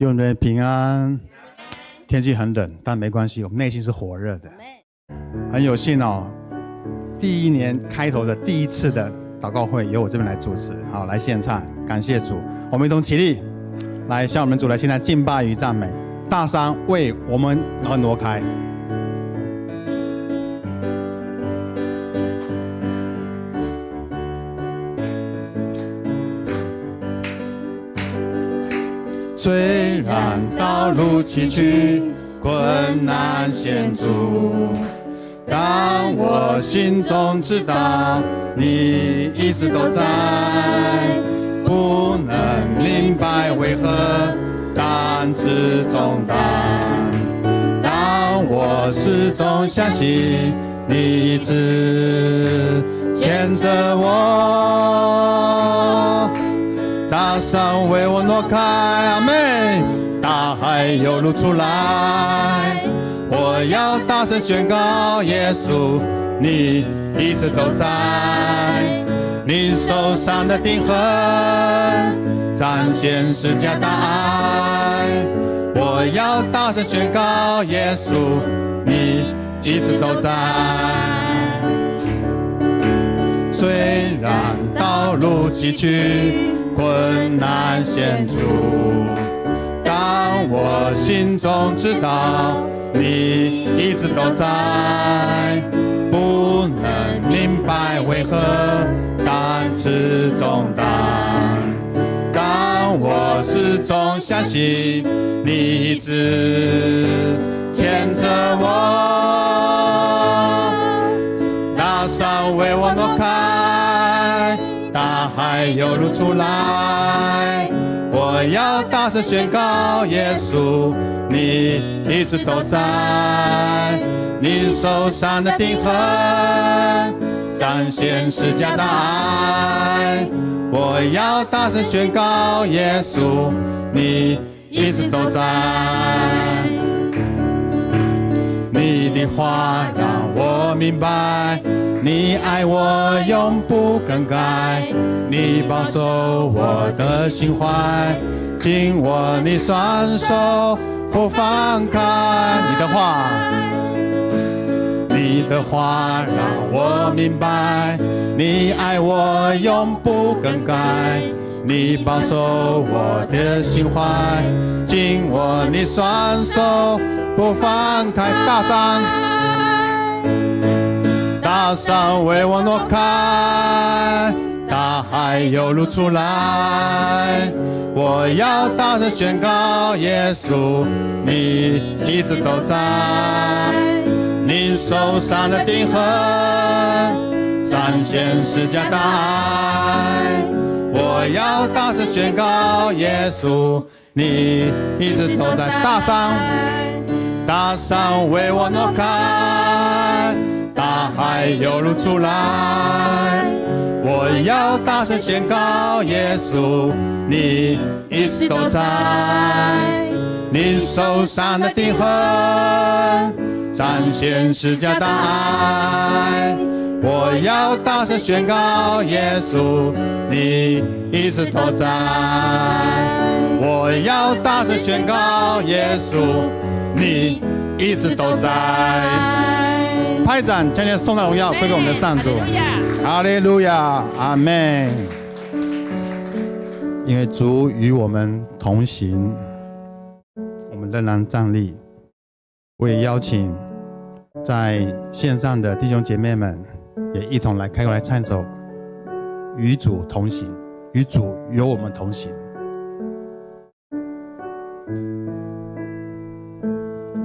兄们平安。天气很冷，但没关系，我们内心是火热的。很有幸哦，第一年开头的第一次的祷告会由我这边来主持，好，来献唱，感谢主。我们一同起立，来向我们主来献上敬拜与赞美。大山为我们而挪开。虽然道路崎岖，困难险阻，但我心中知道你一直都在。不能明白为何担子重担，但我始终相信你一直牵着我。大山为我挪开，阿们，大海有路出来。我要大声宣告，耶稣，你一直都在。你手上的钉痕，展现十架大爱。我要大声宣告，耶稣，你一直都在。虽然道路崎岖，困难险阻，但我心中知道你一直都在。不能明白为何担子重担，但我始终相信你一直牵着我。大山为我挪开，大海有路出来，我要大声宣告，耶稣，你一直都在。你手上的钉痕，展现十架大爱。我要大声宣告，耶稣，你一直都在。你的话让我明白，你爱我永不更改，你保守我的心怀，紧握你双手不放开。你的话，你的话让我明白，你爱我永不更改，你保守我的心怀，紧握你双手不放开。大山，大山为我挪开，大海有路出来。我要大声宣告，耶稣，你一直都在。你手上的钉痕，展现十架大爱。我要大声宣告，耶稣，你一直都在。大山，大山为我挪开，大海有路出来。我要大声宣告，耶稣，你一直都在。你手上的钉痕，展现十架大爱。我要大声宣告，耶稣，你一直都在。我要大声宣告，耶稣，你一直都在。拍掌，将你颂赞荣耀归给我们的上主。哈利路亚，阿门。因为主与我们同行，我们仍然站立。我也邀请在线上的弟兄姐妹们，也一同来开口来唱一首《与主同行》，与主有我们同行。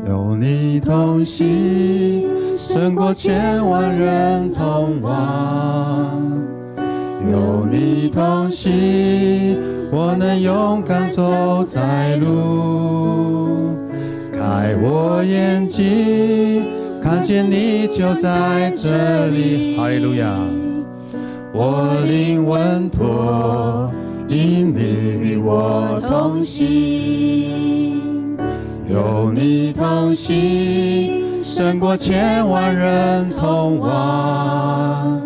有你同行，胜过千万人同往。有你同行，我能勇敢走窄路。开我眼睛，看见你就在这里。哈利路亚！我灵稳妥，因你与我同行。有你同行，胜过千万人同往。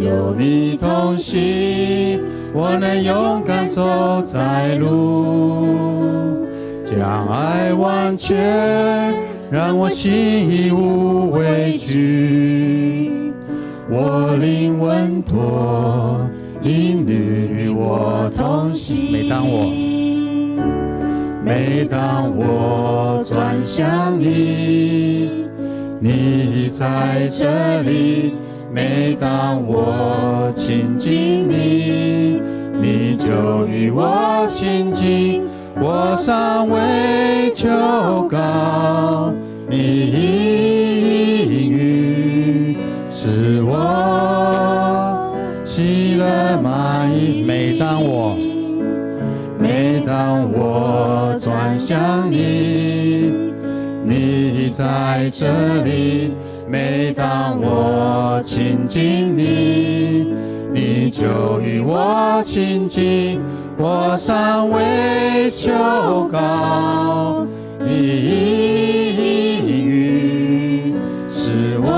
有你同行，我能勇敢走窄路。將愛完全，讓我心已無畏懼。我靈穩妥，因你與我同行。每當我轉向你，你在這裡；每當我親近你，你就與我親近。我尚未求告，你應允，使我喜樂滿溢。每當我轉向你，你在這裡；每當我親近你，你就與我親近。我尚未求告，你應允，使我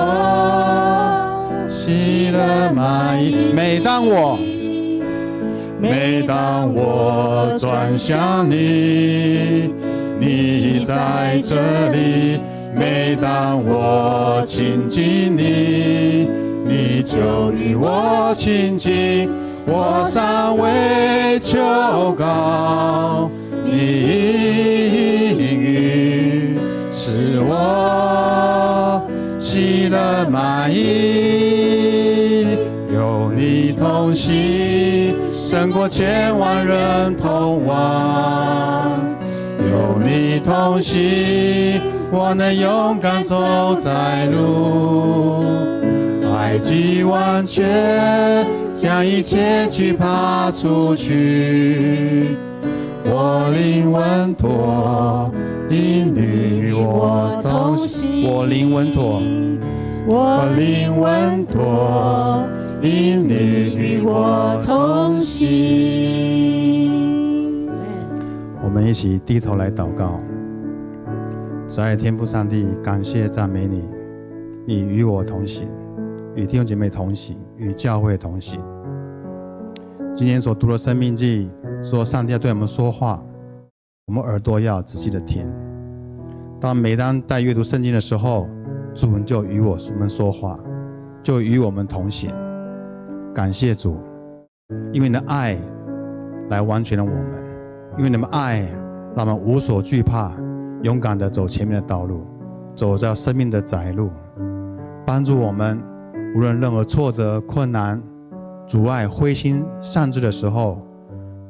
喜樂滿溢。每當我轉向你，你在這裡；每當我親近你，你就與我親近。我尚未求告，你應允，使我喜樂滿溢。有你同行，勝過千萬人同往。有你同行，我能勇敢走窄路。愛既完全，將一切懼怕除去。我靈穩妥，因你與我同行。我靈穩妥，我靈穩妥，因你與我同行。我們一起低頭來禱告。慈愛天父上帝，感謝讚美你，你與我同行，與弟兄姐妹同行，與教會同行。今天所讀的《申命記》，說上帝要對我們說話，我們耳朵要仔細的聽。每當在閱讀聖經的時候，主就與我們說話，就與我們同行。感謝主，因為你的愛來完全了我們，因為你們愛，讓我們無所懼怕，勇敢的走前面的道路，走在生命的窄路，幫助我們，無論任何挫折、困難、阻礙、灰心喪志的時候，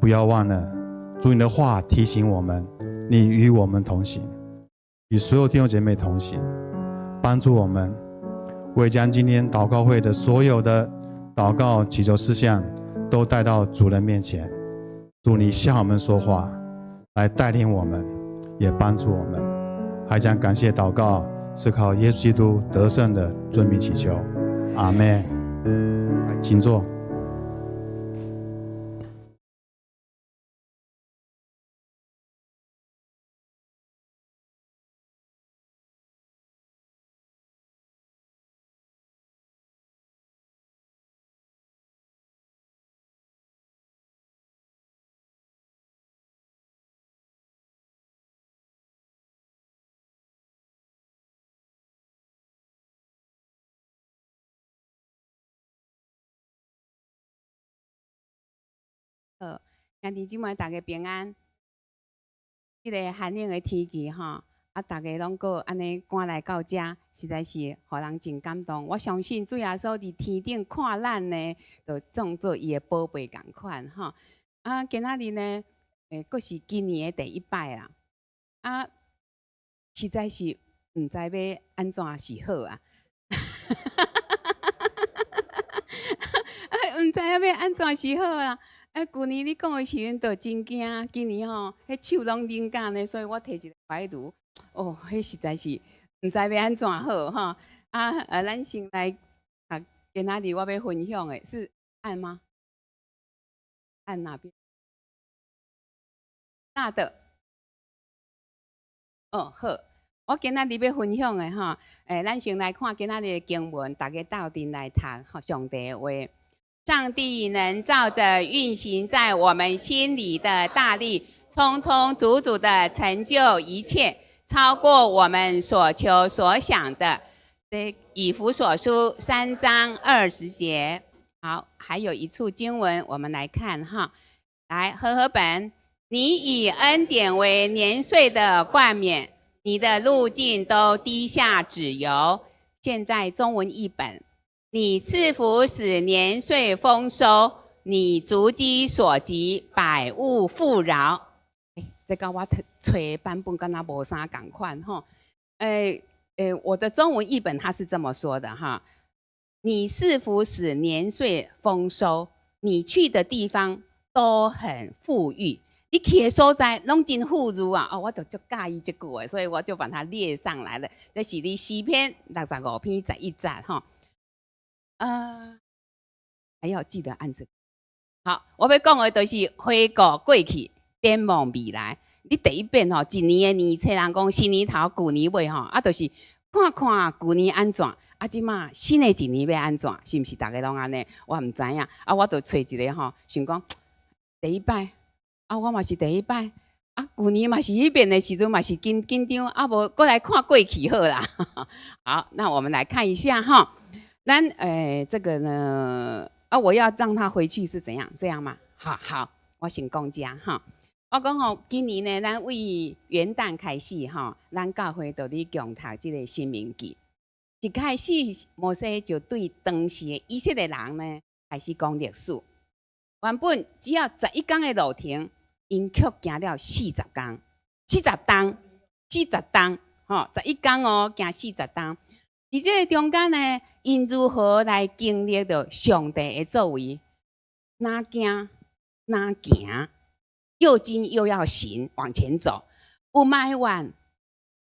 不要忘了主你的話提醒我們，你與我們同行，與所有弟兄姐妹同行，幫助我們。我也將今天禱告會的所有的禱告祈求事項都帶到主人面前，主你向我們說話，來帶領我們，也幫助我們。還將感謝禱告是靠耶穌基督得勝的尊名祈求，阿門。來，請坐。好，兄弟姊妹大家平安。這个寒冷的天氣吼，啊，大家攏閣按呢趕來到遮，實在是予人真感動。我相信主耶穌佇天頂看咱呢，就當做伊的寶貝仝款吼。啊，今仔日呢，閣是今年的第一擺啦。啊，實在是毋知欲按怎是好啊。啊，毋知影欲按怎是好啊。啊，舊年你講的時陣就真驚，今年吼，彼手攏冷甲呢，所以我提一个白爐，哦，彼實在是毋知欲按怎好吼。啊，咱先來讀今仔日我欲分享的是按嗎？按哪邊？大的。哦，好，我今仔日欲分享的吼，咱先來看今仔日的經文，大家鬥陣來讀吼上帝的話。上帝能照著運行在我們心裡的大力，充充足足的成就一切，超過我們所求所想的。這以弗所書3章20節。好，還有一處經文，我們來看哈。來，和合本，你以恩典為年歲的冠冕，你的路徑都滴下脂油。現在中文譯本，你賜福使年歲豐收，你足跡所及，百物富饒。欸，這佮我揣的版本敢若無啥仝款吼。欸欸，我的中文譯本它是這麼說的哈：你賜福使年歲豐收，你去的地方都很富裕，你去的所在攏真富裕啊！哦，我就足佮意這句話，所以我就把它列上來了。這是佇詩篇65篇11節哈。還要記得按這個。好，我欲講的就是回顧過去，展望未來。你第一遍吼，一年的年初人講新年頭舊年尾吼，啊，就是看看舊年按怎，啊，這馬新的一年欲按怎，是毋是逐家攏按呢？我毋知影，啊，我就揣一个吼，想講第一擺，啊，我嘛是第一擺，啊，舊年嘛是彼遍的時陣嘛是緊緊張，啊，無閣來看過去好啦。好，那我們來看一下哈，咱這個呢，啊，我要讓他回去是怎樣？這樣嗎？好好，我先講這哈。我講吼，今年呢，咱為元旦開始吼，咱教會就佇共讀這個《申命記》。一開始，摩西就對當時的以色列人呢，開始講歷史。原本只要11工的路程，𪜶卻行了40工，40冬，40冬，吼，11工哦，行40冬。佇這個中間呢，𪜶如何來經歷著上帝的作為？若驚若行，又驚又要行，往前走，有埋怨，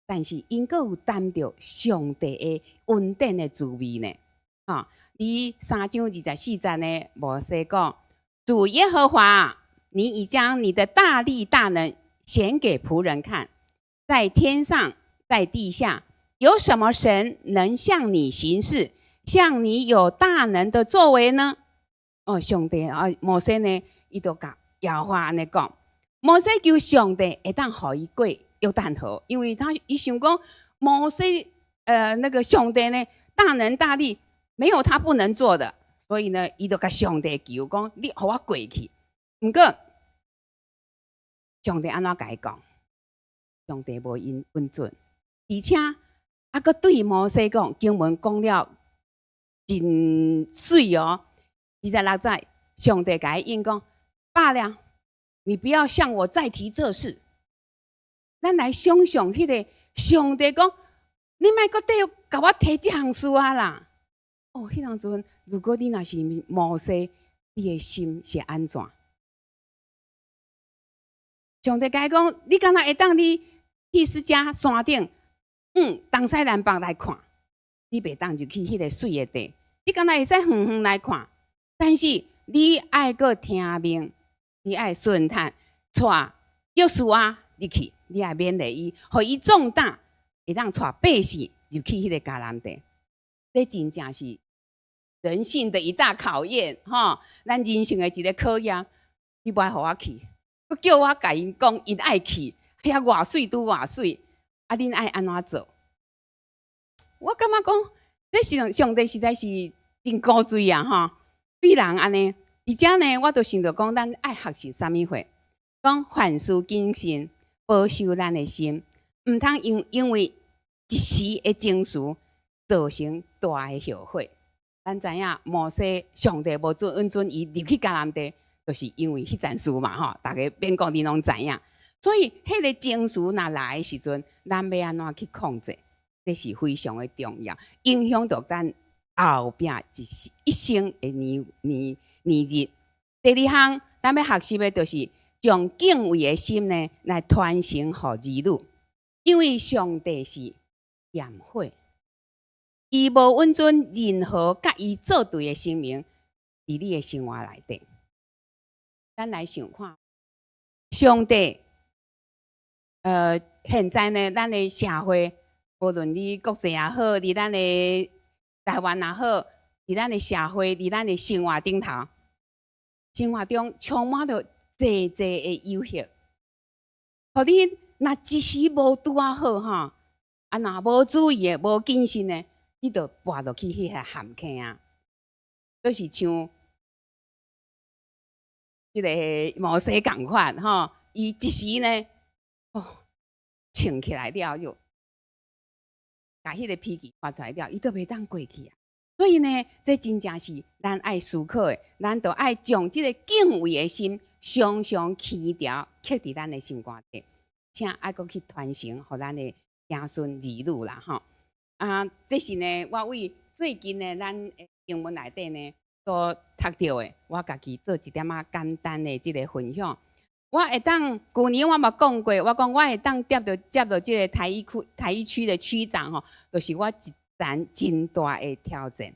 但是𪜶閣有擔著上帝的恩典的滋味呢。吼，佇3章24節呢，摩西講：主耶和華，你已將你的大力大能顯給僕人看，在天上，在地下，有什麼神能像你行事，像你有大能的作為呢？哦，上帝啊，摩西呢，伊就共耶和華按呢講，摩西求上帝會當予伊過約旦河，因為他伊想講摩西，那個上帝呢，大能大力，沒有他不能做的，所以呢，伊就共上帝求講，你予我過去。毋過，上帝按怎共伊講？上帝無應允准，而且啊，閣對摩西講，經文講了真媠哦。26節，上帝共伊應講：罷了，你不要向我再提這事。咱來想象彼個上帝講，你莫閣綴共我提這項事啊啦！哦，彼當陣，如果你若是摩西，你的心是按怎？上帝共伊講，你敢若會當佇毗斯迦山頂，東西南北來看，你袂當入去彼個媠的地，你敢若會使遠遠來看，但是你愛閣聽命，你愛順從，帶約書亞入去，你愛勉勵伊，予伊壯膽，會當帶百姓入去彼個迦南地。這真正是人性的一大考驗，吼！咱人性的一個考驗，你無愛予我去，閣叫我共𪜶講，𪜶愛去，遐偌媠拄偌媠，啊，恁愛按怎做？我感覺講，這上帝實在是真古錐啊，吼！對人按呢，而且呢，我就想著講，咱愛學習啥物貨？講凡事謹慎，保守咱的心，毋通因為一時的情緒造成大的後悔。咱知影摩西上帝無准允准伊入去迦南地，就是因為彼件事嘛，吼！逐家免講，恁攏知影。所以，彼個情緒若來的時陣，咱欲按怎去控制？這是非常的重要，影響著咱後壁一生的年年年日。第二項，咱欲學習的，就是將敬畏的心呢，來傳承予兒女。因為上帝是焰火，伊無允准任何佮伊作對的生命佇你的生活內底。咱來想看，上帝，現在呢，咱的社會，無論你國際也好，佇咱的台灣也好，佇咱的社會，佇咱的生活頂頭，生活中充滿著濟濟的誘惑。予你若一時無拄仔好吼，啊若無注意的、無謹慎的，你就跋落去彼个陷坑啊！就是像彼个摩西仝款吼，伊一時呢，哦，穿起來了就，共彼个脾氣發出來了，伊都袂當過去啊。所以呢，這真正是咱愛思考的，咱都愛將這个敬畏的心常常起牢，刻佇咱的心肝底，且愛閣去傳承予咱的子孫兒女啦吼。啊，這是呢，我為最近呢，咱經文內底呢所讀著的，我家己做一點仔簡單的這个分享。我會當舊年我嘛講過，我講我會當接著這个台一區的區長吼，就是我一層真大的挑戰。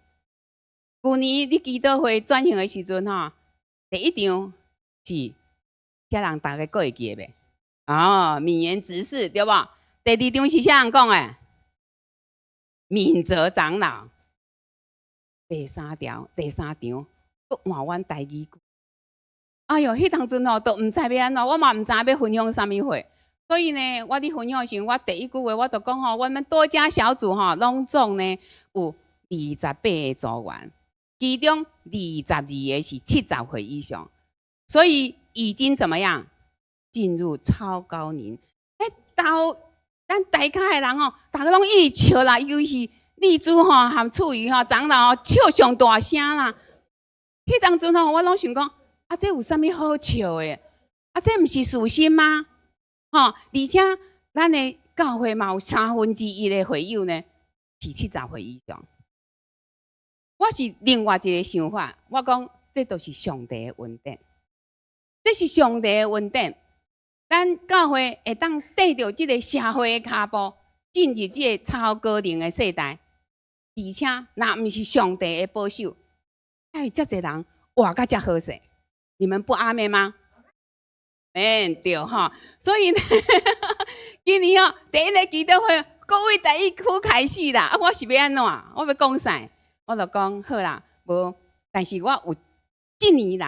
舊年你祈禱會轉型的時陣吼，第一場是啥人大家閣會記得袂？哦，敏言執事對無？第二場是啥人講的？敏澤長老。第三場，閣換阮台語句。哎喲，彼當陣吼都毋知欲按怎，我嘛毋知影欲分享啥物貨。所以呢，我佇分享時，我第一句話我就講吼，我們多家小組吼，攏總呢有28個組員，其中22個是70歲以上，所以已經怎麼樣進入超高齡。欸，到咱大家的人吼，逐家攏一直笑啦，尤其是麗珠吼和楚瑜吼長老吼笑上大聲啦。彼當陣吼，我攏想講，啊，這有啥物好笑的？啊，這毋是事實嗎？吼，而且咱的教會嘛有1/3的會友呢，是70歲以上。我是另外一个想法，我講這都是上帝的恩典，這是上帝的恩典。咱教會會當綴著這个社會的跤步，進入這个超高齡的世代，而且若毋是上帝的保守，哎，遮濟人活甲遮好勢，你們不阿們嗎？欸，對吼，所以呢，今年哦，第一个祈禱會，各位第一區開始啦，啊，我是欲按怎？我欲講啥？我就講好啦，無，但是我有一年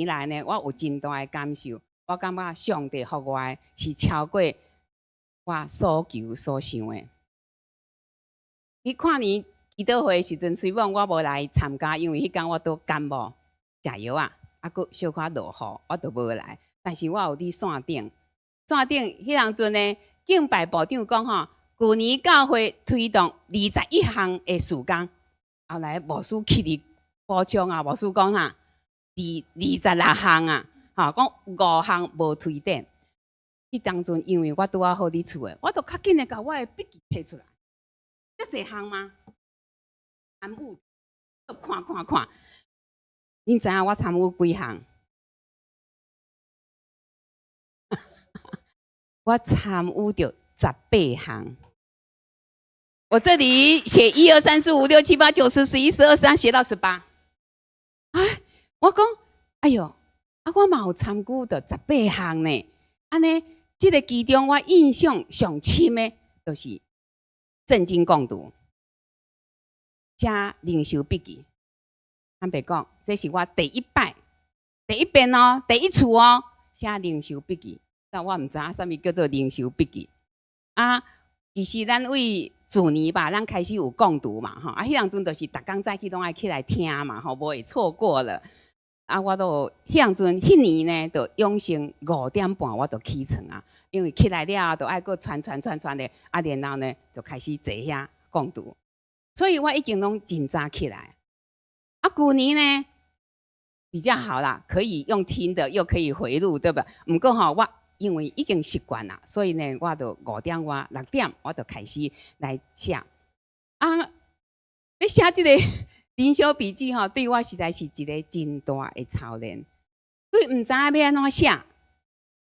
來呢，我有真大的感受，我感覺上帝予我的是超過我所求所想的。你跨年祈禱會的時陣，雖然我無來參加，因為彼工我拄感冒，食藥啊，啊，閣小可落雨，我就無來。但是我有佇線頂，線頂彼當陣呢，敬拜部長講吼，舊年教會推動21項的事工，後來牧師起佇補充啊，牧師講哈，26項啊，吼，講五項無推展。彼當陣因為我拄仔好佇厝的，我就較緊的共我的筆記提出來，遮濟項嗎？參與，看看看，恁知影我參與幾項？我參與著18項。我這裡寫一二三四五六七八九十十一十二十三，寫到18。哎，我講，哎喲，啊，我嘛有參與著十八項呢。按呢，這个其中我印象上深的，就是聖經共讀加靈修筆記。坦白講，這是我第一擺、第一遍哦，第一次哦，寫靈修筆記。但我毋知影啥物叫做靈修筆記啊。其實咱為舊年吧，咱開始有共讀嘛，吼啊，彼當陣就是逐工早起攏愛起來聽嘛，吼，無會錯過了。啊，我都彼當陣彼年呢，就養成5點半我就起床啊，因為起來了後，就愛閣傳傳傳傳的，啊，然後呢就開始坐遐共讀，所以我已經攏真早起來。啊，舊年呢比較好啦，可以用聽的，又可以回錄，對吧？毋過吼，我因為已經習慣啦，所以呢，我就5點外6點，我就開始來寫。啊，咧寫這個靈修筆記吼，對我實在是一個真大的操練。對毋知影欲按怎寫，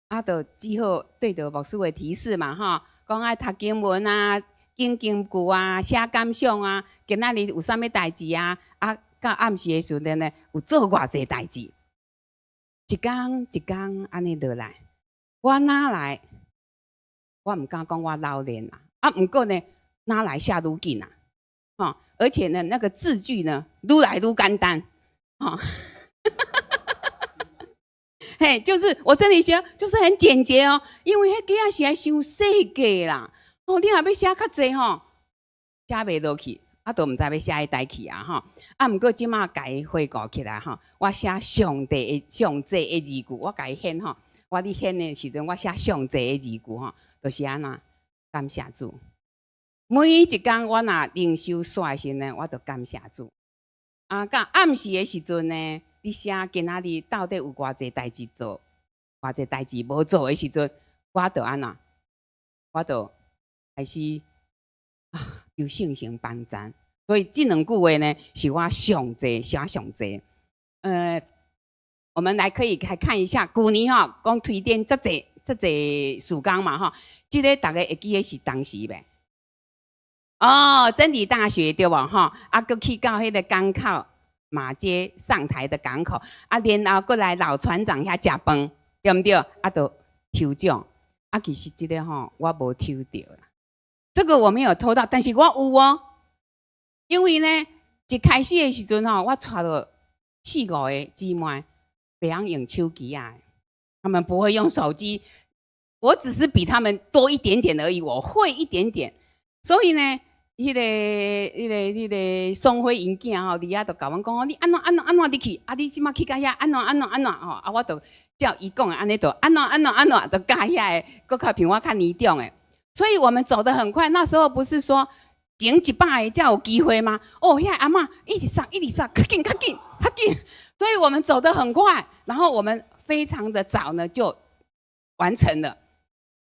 啊，就只好對著牧師的提示嘛，吼，講愛讀經文啊、講經句啊、寫感想啊，今仔日有啥物代誌啊？啊，到暗時的時陣呢，有做偌濟代誌，一工一工按呢落來。我哪來？我毋敢講我老練啦，啊，毋過呢，哪來寫愈緊啊？吼，而且呢，那個字句呢，愈來愈簡單，吼。嘿，就是我這裡寫，就是很簡潔哦，因為彼格仔實在傷細格啦。哦，你若欲寫較濟吼，寫袂落去，啊，都毋知欲寫去佗去啊吼。啊，毋過這馬共伊回顧起來吼，我寫上帝的上濟的字句，我共伊顯吼，我佇顯的時陣，我寫上濟的字句吼，就是按怎感謝主。每一工我若靈修煞的時陣呢，我就感謝主。啊，到暗時的時陣呢，你寫今仔日到底有偌濟代誌做，偌濟代誌無做的時陣，我就按怎，我就開始啊，求聖神幫贊。所以這兩句話呢，是我上濟寫上濟。我們來可以來看一下，舊年吼講推展遮濟遮濟事工嘛吼，這个大家會記得是當時袂？哦，真理大學對無吼？啊，閣去到彼個港口馬偕上台的港口，啊，然後閣來老船長遐食飯，對毋對？啊，就抽獎，啊，其實這个吼我無抽著啦，這個我沒有抽到，但是我有哦，因為呢，一開始的時陣吼，我帶了四五個姊妹，袂曉用手機啊，他們不會用手機，我只是比他們多一點點而已，我會一點點，所以呢，彼个宋輝𪜶囝吼，佇遐就共阮講，你按怎按怎按怎入去，啊你這馬去到遐，按怎按怎按怎吼，啊我就照伊講的按呢就按怎按怎按怎，就教遐个，閣較比我較年長的，所以我們走得很快。那時候不是說前100個才有機會嗎？哦，遐阿嬤一直殺一直殺，較緊較緊較緊，所以我們走得很快，然後我們非常的早呢就完成了。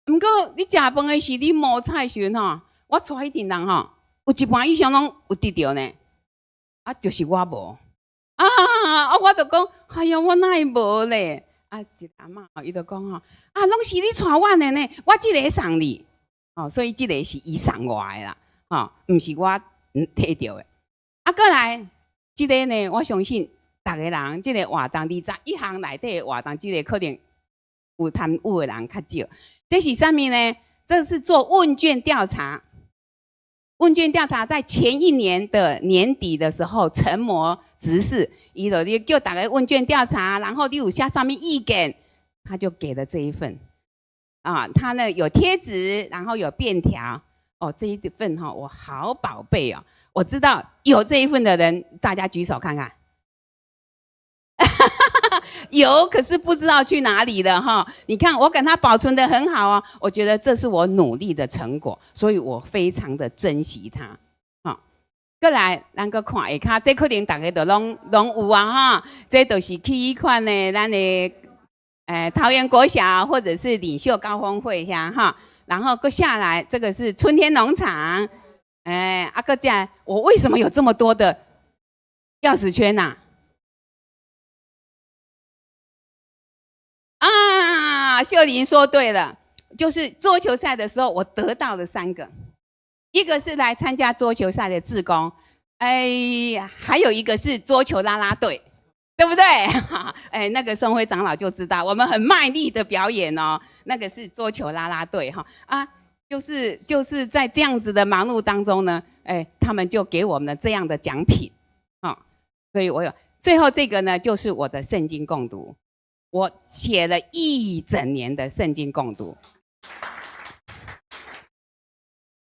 毋過你食飯的時，你摸菜時陣吼，我帶彼陣人吼，有一半以上攏有得著呢，啊，就是我無啊，啊，我就講，哎呀，我哪會無咧？啊，一個阿嬤伊就講吼，啊，攏是你帶阮的呢，我這个送你，哦，所以這个是伊送我的啦，吼，毋是我提著的。啊，閣來，這个呢，我相信逐个人，這个活動21項內底的活動，這个可能有參與的人較少。這是啥物呢？這是做問卷調查。問卷調查在前一年的年底的時候，陳模執事伊就你叫大家問卷調查，然後你有寫啥物意見，他就給了這一份。啊，他呢有貼紙，然後有便條。哦，這一份哈，我好寶貝哦。我知道有這一份的人，大家舉手看看。有，可是不知道去哪裡了哈。你看，我給他保存得很好哦。我覺得這是我努力的成果，所以我非常的珍惜它。好，閣來，咱閣看下跤，這可能大家都攏攏有啊哈。這都是去彼款的，咱的桃園國小或者是領袖高峰會遐哈。然後閣下來，這個是春天農場。哎，啊閣這，我為什麼有這麼多的鑰匙圈吶？啊，秀玲說對了，就是桌球賽的時候，我得到了三個，一個是來參加桌球賽的志工，哎，還有一個是桌球啦啦隊，對不對？哎，那個宋輝長老就知道，我們很賣力的表演哦，那個是桌球啦啦隊哈啊，就是在這樣子的忙碌當中呢，哎，他們就給我們了這樣的獎品，啊，所以我有最後這個呢，就是我的聖經共讀。我寫了一整年的聖經共讀。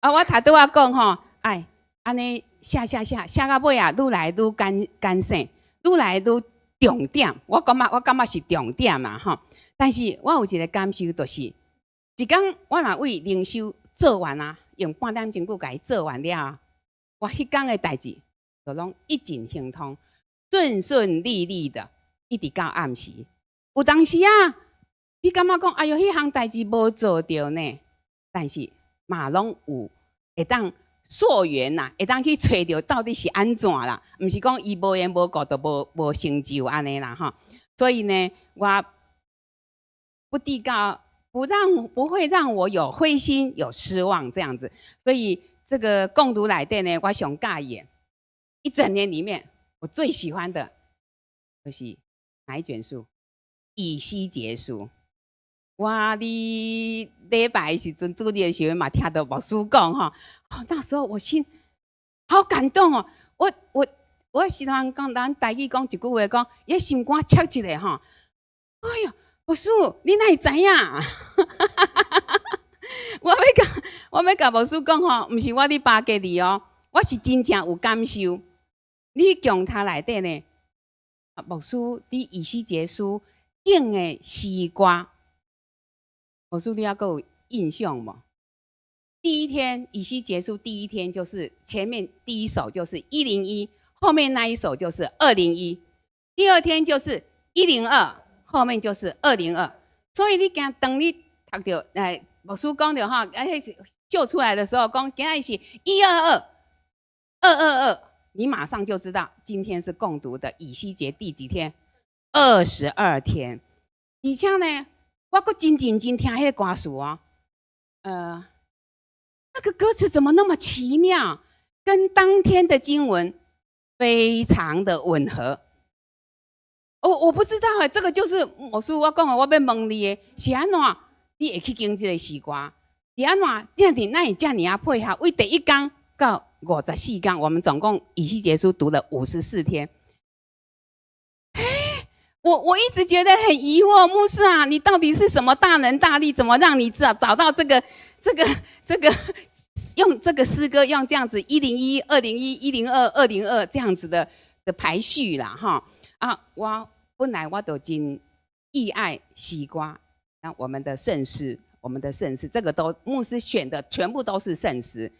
啊，我頭拄仔講吼，哎，按呢寫寫寫寫到尾啊，愈來愈簡簡省，愈來愈重點。我感覺是重點嘛吼。但是我有一個感受，就是一工我若為靈修做完啊，用半點鐘久共伊做完了，我彼工的代誌就攏一進亨通，順順利利的，一直到暗時。有當時啊，你感覺講，哎喲，彼項代誌無做著呢？但是嘛攏有會當溯源呐，會當去揣著到底是按怎啦？毋是講伊無緣無故就無無成就按呢啦吼。所以呢，我不遞告，不會讓我有灰心、有失望這樣子。所以這個共讀內底呢，我上佮意一整年裡面，我最喜歡的就是哪一卷書？以西結書。我佇禮拜的時陣，主日的時陣嘛，聽著牧師講吼，那時候我心好感動哦。我時常講，咱台語講一句話，講伊心肝切一下吼。哎喲，牧師，你哪會知影？我欲共牧師講吼，毋是我咧巴結你哦，我是真正有感受。你共讀內底呢？牧師佇以西結書揀的詩歌，牧師你猶閣有印象無？第一天以西結書第一天就是前面第一首就是101，後面那一首就是201。第二天就是102，後面就是202。所以你驚當你讀著哎，牧師講著吼，啊，彼秀出來的時候講，今仔日是122，222，你馬上就知道今天是共讀的以西結第幾天？22天。而且呢，我閣真認真聽彼個歌詞哦，那個歌詞怎麼那麼奇妙，跟當天的經文非常的吻合。我不知道哎，這個就是牧師我講的，我欲問你的是按怎？你會去揀這個詩歌？是按怎？你佇哪會遮爾仔配合？為第一工到54工，我們總共以西結書讀了54天。欸，我一直覺得很疑惑，牧師啊，你到底是什麼大能大力？怎麼讓你找到這個用這個詩歌用這樣子101、201、102、202這樣子的排序啦？哈啊，我本來我都真意愛詩歌，那我們的聖詩，我們的聖詩，這個都牧師選的全部都是聖詩。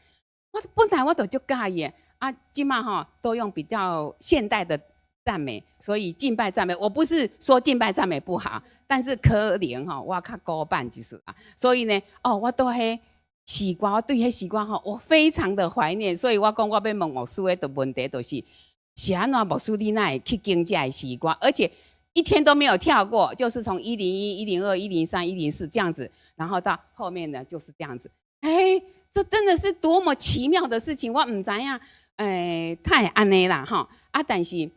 我本來我都足佮意啊，這馬吼都用比較現代的讚美，所以敬拜讚美，我不是說敬拜讚美不好，但是可能吼我較古板一絲啊，所以呢，哦，我對彼詩歌，我對彼詩歌吼，我非常的懷念，所以我講我欲問牧師的問題就是，是按怎牧師你哪會去揀這个詩歌，而且一天都沒有跳過，就是從101、102、103、104這樣子，然後到後面呢就是這樣子，哎，這真的是多麼奇妙的事情，我毋知影，欸，哪會按呢啦吼，啊，但是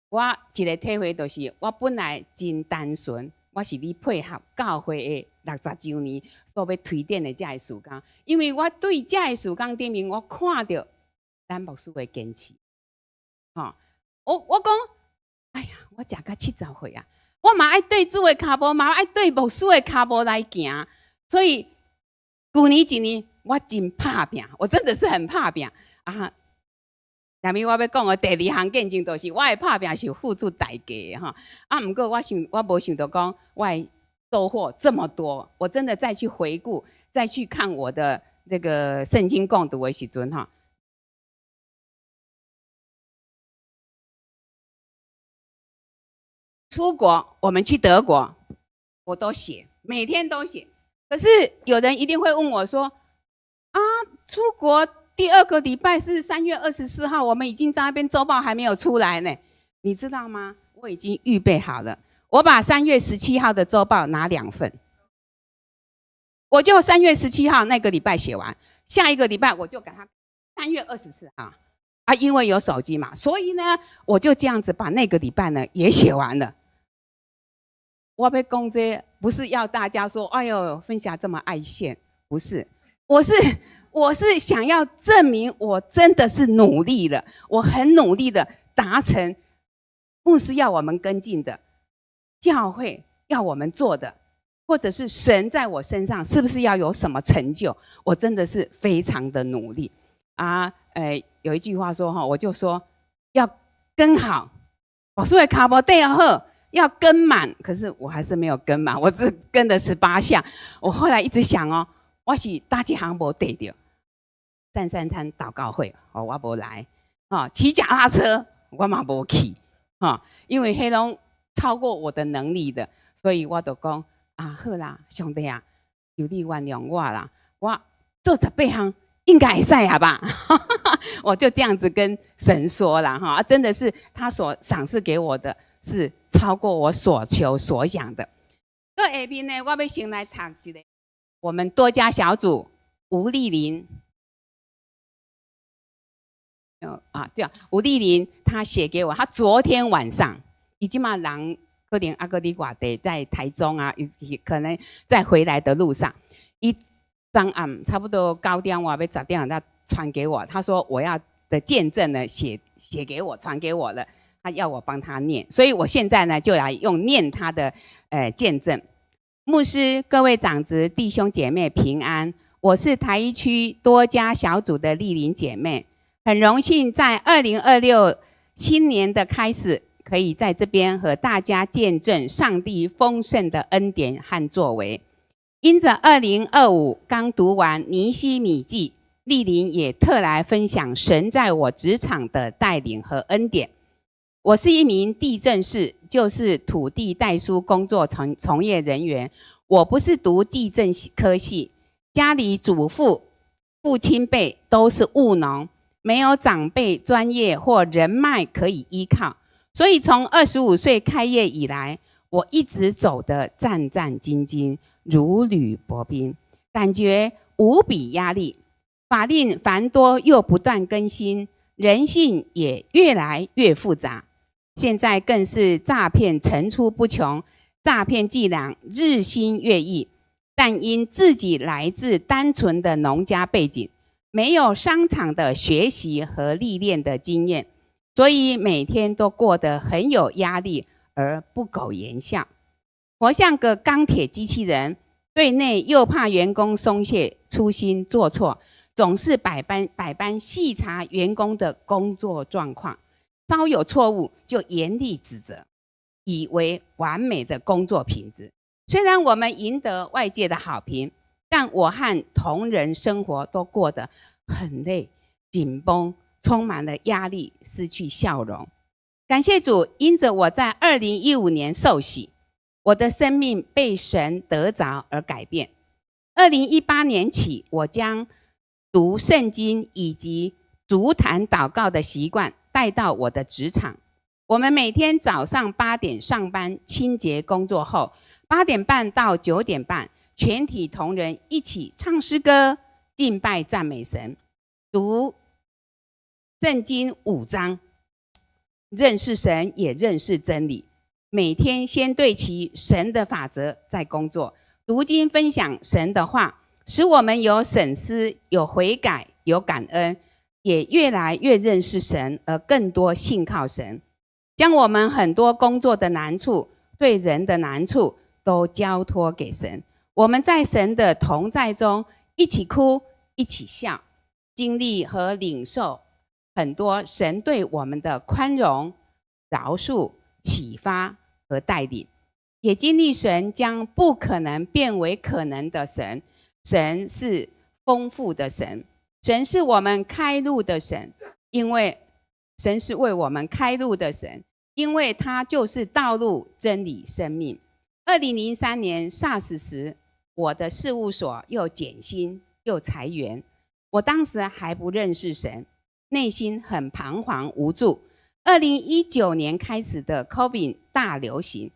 我一個體會就是，我本來真單純，我是咧配合教會的60週年所欲推展的這个事工，因為我對這个事工頂面，我看著咱牧師的堅持，吼，我講，哎呀，我食甲70歲啊，我嘛愛對主的跤步，嘛愛對牧師的跤步來行，所以舊年一年我真拍拚，我真的是很拍拚啊。下面我欲講的第二項見證，就是我的拍拚是有付出代價的吼。啊，毋過我想我無想著講我會收穫這麼多。我真的再去回顧，再去看我的這個聖經共讀的時陣吼。出國，我們去德國，我都寫，每天都寫。可是有人一定會問我說：啊，出國第二個禮拜是3月24號，我們已經在那邊週報還沒有出來呢，你知道嗎？我已經預備好了，我把3月17號的週報拿兩份，我就3月17號那個禮拜寫完，下一個禮拜我就給他3月24號。啊，因為有手機嘛，所以呢，我就這樣子把那個禮拜呢也寫完了。我欲講這不是要大家說，哎呦，芬霞這麼愛現，不是，我是想要證明我真的是努力了，我很努力的達成牧師要我們跟進的，教會要我們做的，或者是神在我身上是不是要有什麼成就？我真的是非常的努力啊！有一句話說哈，我就說要跟好，我說跤步綴好，要跟滿，可是我還是沒有跟滿，我只跟了18項。我後來一直想哦，我是佗一項無綴著，三三餐禱告會哦，我無來，哦，騎腳踏車我嘛無去，哈，因為彼攏超過我的能力的，所以我就講啊，好啦，上帝啊，求你原諒我啦，我做18項應該會使啊吧，我就這樣子跟神說了哈，真的是他所賞賜給我的是超過我所求所想的。閣下面呢，我欲先來讀一個，我們多家小組吳麗玲，啊，這樣吳麗玲她寫給我，她昨天晚上，伊這馬人可能猶閣佇外地，在台中啊，可能在回來的路上，伊昨暗差不多9點外欲10點，他傳給我，他說我要的見證呢，寫給我，傳給我了，他要我幫他念，所以我現在呢就來用念他的見證。牧師、各位長執、弟兄姐妹平安。我是台一區多家小組的麗玲姐妹，很榮幸在2026新年的開始，可以在這邊和大家見證上帝豐盛的恩典和作為。因着2025剛讀完尼希米記，麗玲也特來分享神在我職場的帶領和恩典。我是一名地政士，就是土地代書工作從業人員。我不是讀地政科系，家裡祖父、父親輩都是務農，沒有長輩專業或人脈可以依靠，所以從25歲開業以來，我一直走得戰戰兢兢，如履薄冰，感覺無比壓力。法令繁多又不斷更新，人性也越來越複雜。現在更是詐騙層出不窮，詐騙伎倆日新月異。但因自己來自單純的農家背景，沒有商場的學習和歷練的經驗，所以每天都過得很有壓力而不苟言笑，活像個鋼鐵機器人。對內又怕員工鬆懈、粗心做錯，總是百般百般細查員工的工作狀況。稍有錯誤就嚴厲指責，以為完美的工作品質。雖然我們贏得外界的好評，但我和同仁生活都過得很累、緊繃，充滿了壓力，失去笑容。感謝主，因着我在2015年受洗，我的生命被神得著而改變。2018年起，我將讀聖經以及築壇禱告的習慣帶到我的職場。我們每天早上8點上班，清潔工作後，8點半到9點半，全體同仁一起唱詩歌、敬拜讚美神，讀聖經五章，認識神也認識真理。每天先對齊神的法則再工作，讀經分享神的話，使我們有省思、有悔改、有感恩，也越來越認識神，而更多信靠神，將我們很多工作的難處、對人的難處都交託給神。我們在神的同在中一起哭，一起笑，經歷和領受很多神對我們的寬容、饒恕、啟發和帶領，也經歷神將不可能變為可能的神。神是豐富的神。神是我們開路的神，因為神是為我們開路的神，因為他就是道路、真理、生命。2003年 SARS 時，我的事務所又減薪又裁員，我當時還不認識神，內心很彷徨無助。2019年開始的 COVID 大流行，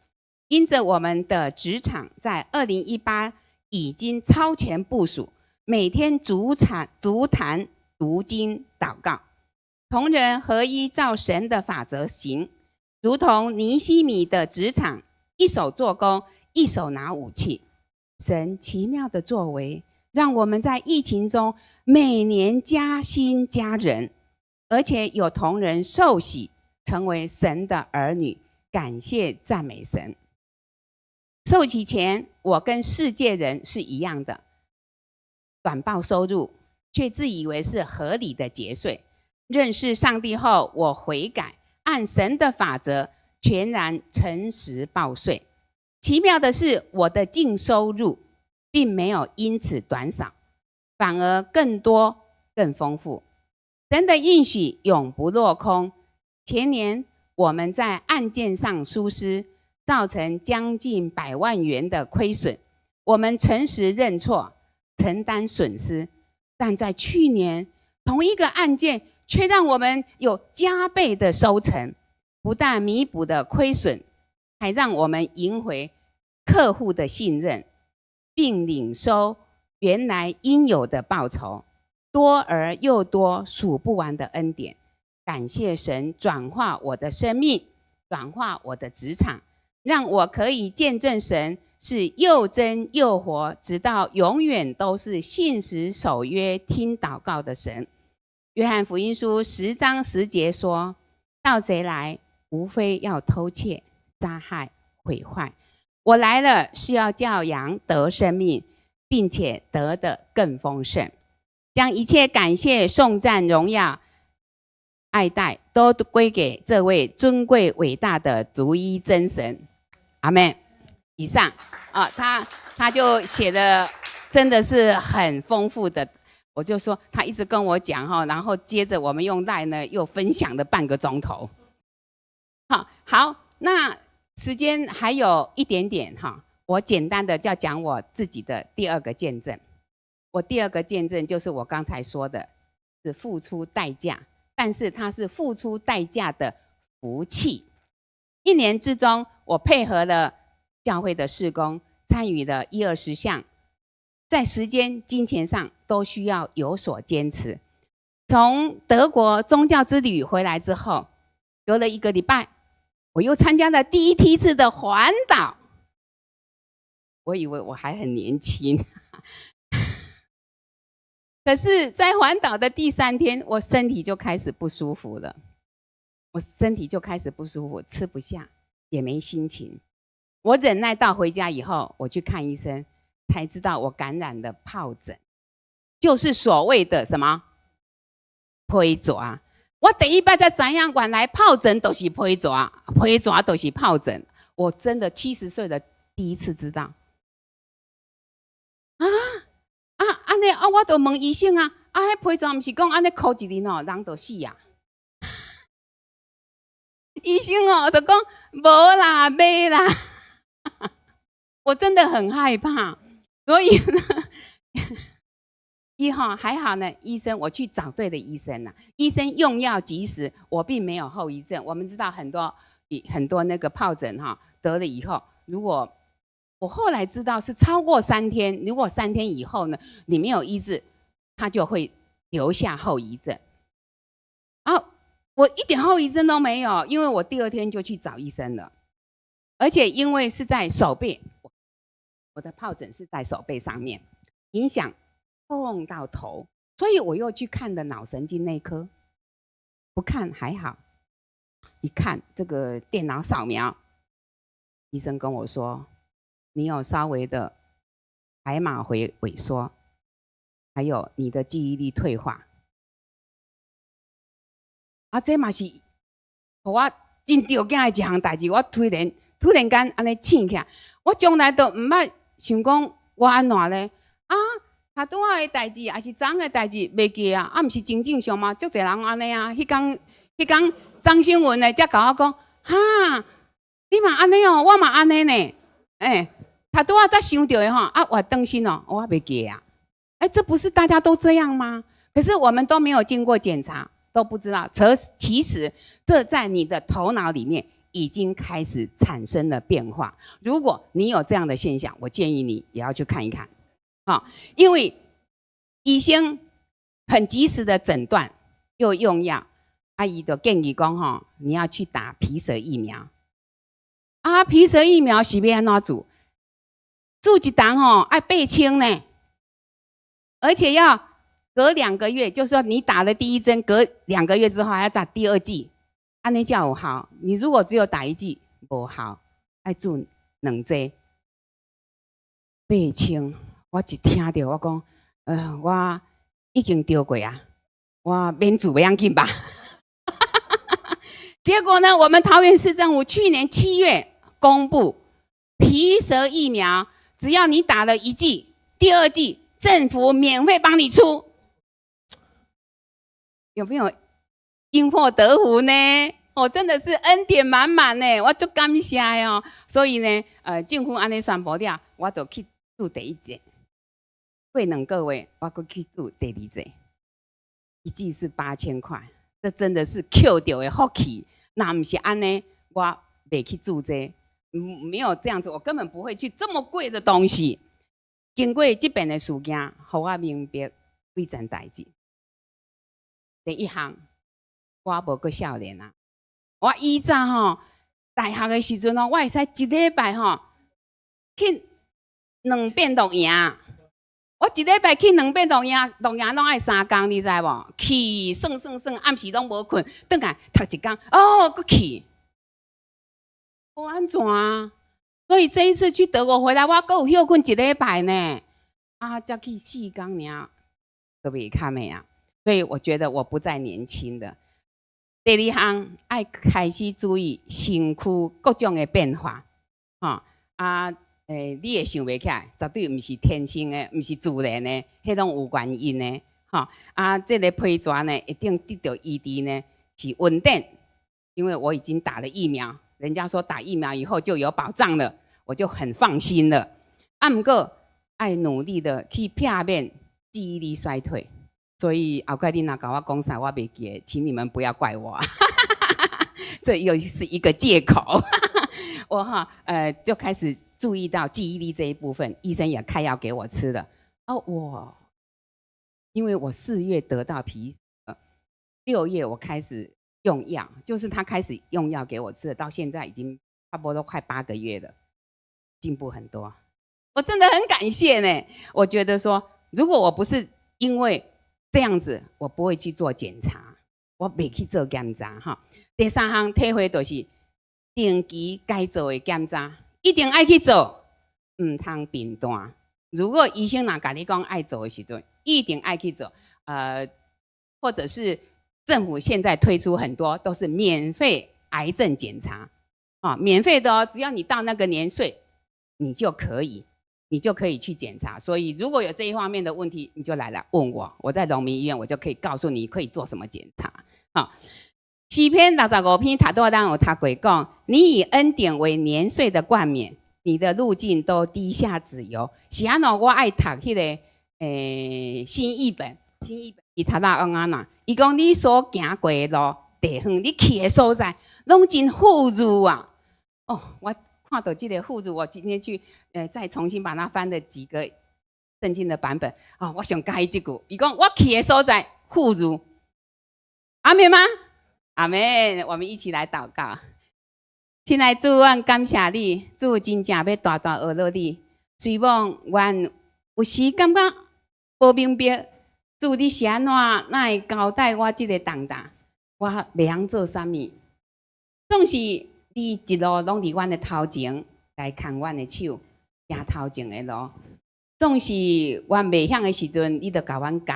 因着我們的職場在2018已經超前部署。每天築壇讀經禱告，同仁合一照神的法則行，如同尼希米的職場，一手做工，一手拿武器。神奇妙的作為，讓我們在疫情中每年加薪加人，而且有同仁受洗成為神的兒女，感謝讚美神。受洗前，我跟世界人是一樣的。短報收入，卻自以為是合理的節稅。認識上帝後，我悔改，按神的法則，全然誠實報稅。奇妙的是，我的淨收入並沒有因此短少，反而更多、更豐富。神的應許永不落空。前年我們在案件上疏失，造成將近百萬元的虧損。我們誠實認錯，承擔損失，但在去年同一個案件卻讓我們有加倍的收成，不但彌補了虧損，還讓我們贏回客戶的信任，並領收原來應有的報酬，多而又多，數不完的恩典。感謝神轉化我的生命，轉化我的職場，讓我可以見證神是又真又活，直到永遠都是信實守約、聽禱告的神。約翰福音書10章10節說：盜賊來，無非要偷竊、殺害、毀壞。我來了是要叫羊得生命，並且得的更豐盛。將一切感謝、頌讚、榮耀、愛戴都歸給這位尊貴偉大的獨一真神。阿們。以上啊，他就寫的真的是很豐富的。我就說他一直跟我講哈，然後接着我們用 LINE 呢又分享了半個鐘頭。好，好，那時間還有一點點哈，我簡單的就要講我自己的第二個見證。我第二個見證就是我剛才說的，是付出代價，但是它是付出代價的福氣。一年之中，我配合了教會的事工，參與了一二十項，在時間、金錢上都需要有所堅持。從德國宗教之旅回來之後，隔了一個禮拜，我又參加了第一梯次的環島。我以為我還很年輕。可是，在環島的第三天，我身體就開始不舒服了。我身體就開始不舒服，吃不下，也沒心情。我忍耐到回家以後，我去看醫生，才知道我感染了疱疹，就是所謂的什麼皮蛇。我第一擺才知影，原來疱疹都是皮蛇，皮蛇都是疱疹。我真的70歲的第一次知道。啊！啊，按呢啊，我就問醫生啊，啊，彼皮蛇毋是講按呢箍一下哦，人就死啊？醫生哦，就講無啦，袂啦。我真的很害怕，所以呢，醫哈還好呢，醫生我去找對的醫生了，醫生用藥及時，我並沒有後遺症。我們知道很多很多那個疱疹哈得了以後，如果我後來知道是超過三天，如果三天以後呢，你沒有醫治，它就會留下後遺症。啊，我一點後遺症都沒有，因為我第二天就去找醫生了，而且因為是在手背，我的疱疹是在手背上面，影響痛到頭，所以我又去看了腦神經內科。不看還好，一看這個電腦掃描，醫生跟我說，你有稍微的海馬迴萎縮，還有你的記憶力退化。啊，這嘛是予我真著驚的一項代誌。我突然間按呢醒起來，我從來都毋捌想講我按怎咧？啊，頭拄仔的代誌，抑是昨昏的代誌，袂記啊？啊，毋是真正常嗎？足濟人按呢啊。彼工張新文呢，才共我講，哈，你嘛按呢哦，我嘛按呢呢。欸，頭拄仔才想著的吼，啊，我當心哦，我袂記啊。欸，這不是大家都這樣嗎？可是我們都沒有經過檢查，都不知道。其實這在你的頭腦裡面已經開始產生了變化。如果你有這樣的現象，我建議你也要去看一看。好，因為醫生很及時的診斷，又用藥，啊伊就建議講吼，你要去打皮蛇疫苗。啊，皮蛇疫苗是欲按怎注？注一針吼，愛8千呢，而且要隔2個月，就是說你打了第一針，隔兩個月之後還要打第二劑，按呢才有效。你如果只有打一劑，無效，愛注兩劑。八千，我一聽著我講，我已經著過啊，我免注袂要緊吧。結果呢，我們桃園市政府去年7月公布皮蛇疫苗，只要你打了一劑，第二劑政府免費幫你出，有沒有因禍得福呢？哦，真的是恩典滿滿呢，我足感謝哦。所以呢，政府按呢宣布了，我就去注第一劑。過2個月，我閣去注第二劑，一劑是8000塊，這真的是抾著的福氣。若毋是按呢，我袂去注這個，沒有這樣子，我根本不會去這麼貴的東西。經過這遍的事件，予我明白幾層代誌。第一項，我無閣少年啊！我以前吼大學的時陣哦，我會使一禮拜吼去兩遍露營。我一禮拜去兩遍露營，露營攏愛3工，你知無？去耍耍耍，暗時攏無睏，轉來讀一工，哦，閣去。無按怎啊？所以這一次去德國回來，我閣有歇睏一禮拜呢。啊，才去四工爾，都袂堪的啊。所以我覺得我不再年輕了。第二項愛開始注意身軀各種的變化，吼啊，你會想袂起來，絕對毋是天生的，毋是自然的，彼攏有原因的，吼啊，這个批逝呢，一定得著醫治呢，是穩定，因為我已經打了疫苗，人家說打疫苗以後就有保障了，我就很放心了。啊，毋過愛努力的去避免記憶力衰退。所以後蓋你若共我講啥，我袂記得，請你們不要怪我，這又是一個借口。我哈就開始注意到記憶力這一部分，醫生也開藥給我吃了。哦，我因為我4月得到脾，6月我開始用藥，就是他開始用藥給我吃了，到現在已經差不多快8個月了，進步很多。我真的很感謝呢。我覺得說，如果我不是因為這樣子，我不會去做檢查，我袂去做檢查哈。第三項體會就是定期該做的檢查，一定愛去做，毋通貧惰。如果醫生若共你講愛做的時陣，一定愛去做。或者是政府現在推出很多都是免費癌症檢查，啊，免費的哦，只要你到那個年歲，你就可以去檢查。所以如果有這一方面的問題，你就來來問我，我在榮民醫院，我就可以告訴你可以做什麼檢查。好，詩篇65篇，頭拄仔咱有讀過講，你以恩典為年歲的冠冕，你的路徑都滴下脂油。是按怎？我愛讀彼个新譯本，新譯本伊讀到按怎？伊講你所行過的路地方，你去的所在，攏真富裕啊！哦，我看到這個富裕，我今天去再重新把它翻了幾個聖經的版本啊，我上佮意這句，伊講我去的所在富裕，阿們嗎？阿們，我們一起來禱告。親愛主，阮感謝你，主真正欲大大學落你。雖罔阮有時感覺無明白，主你是按怎，哪會交代我這个重擔？我袂曉做啥物，總是你一路攏佇阮的頭前來牽阮的手，行頭前的路。總是阮袂曉的時陣，你就共阮教。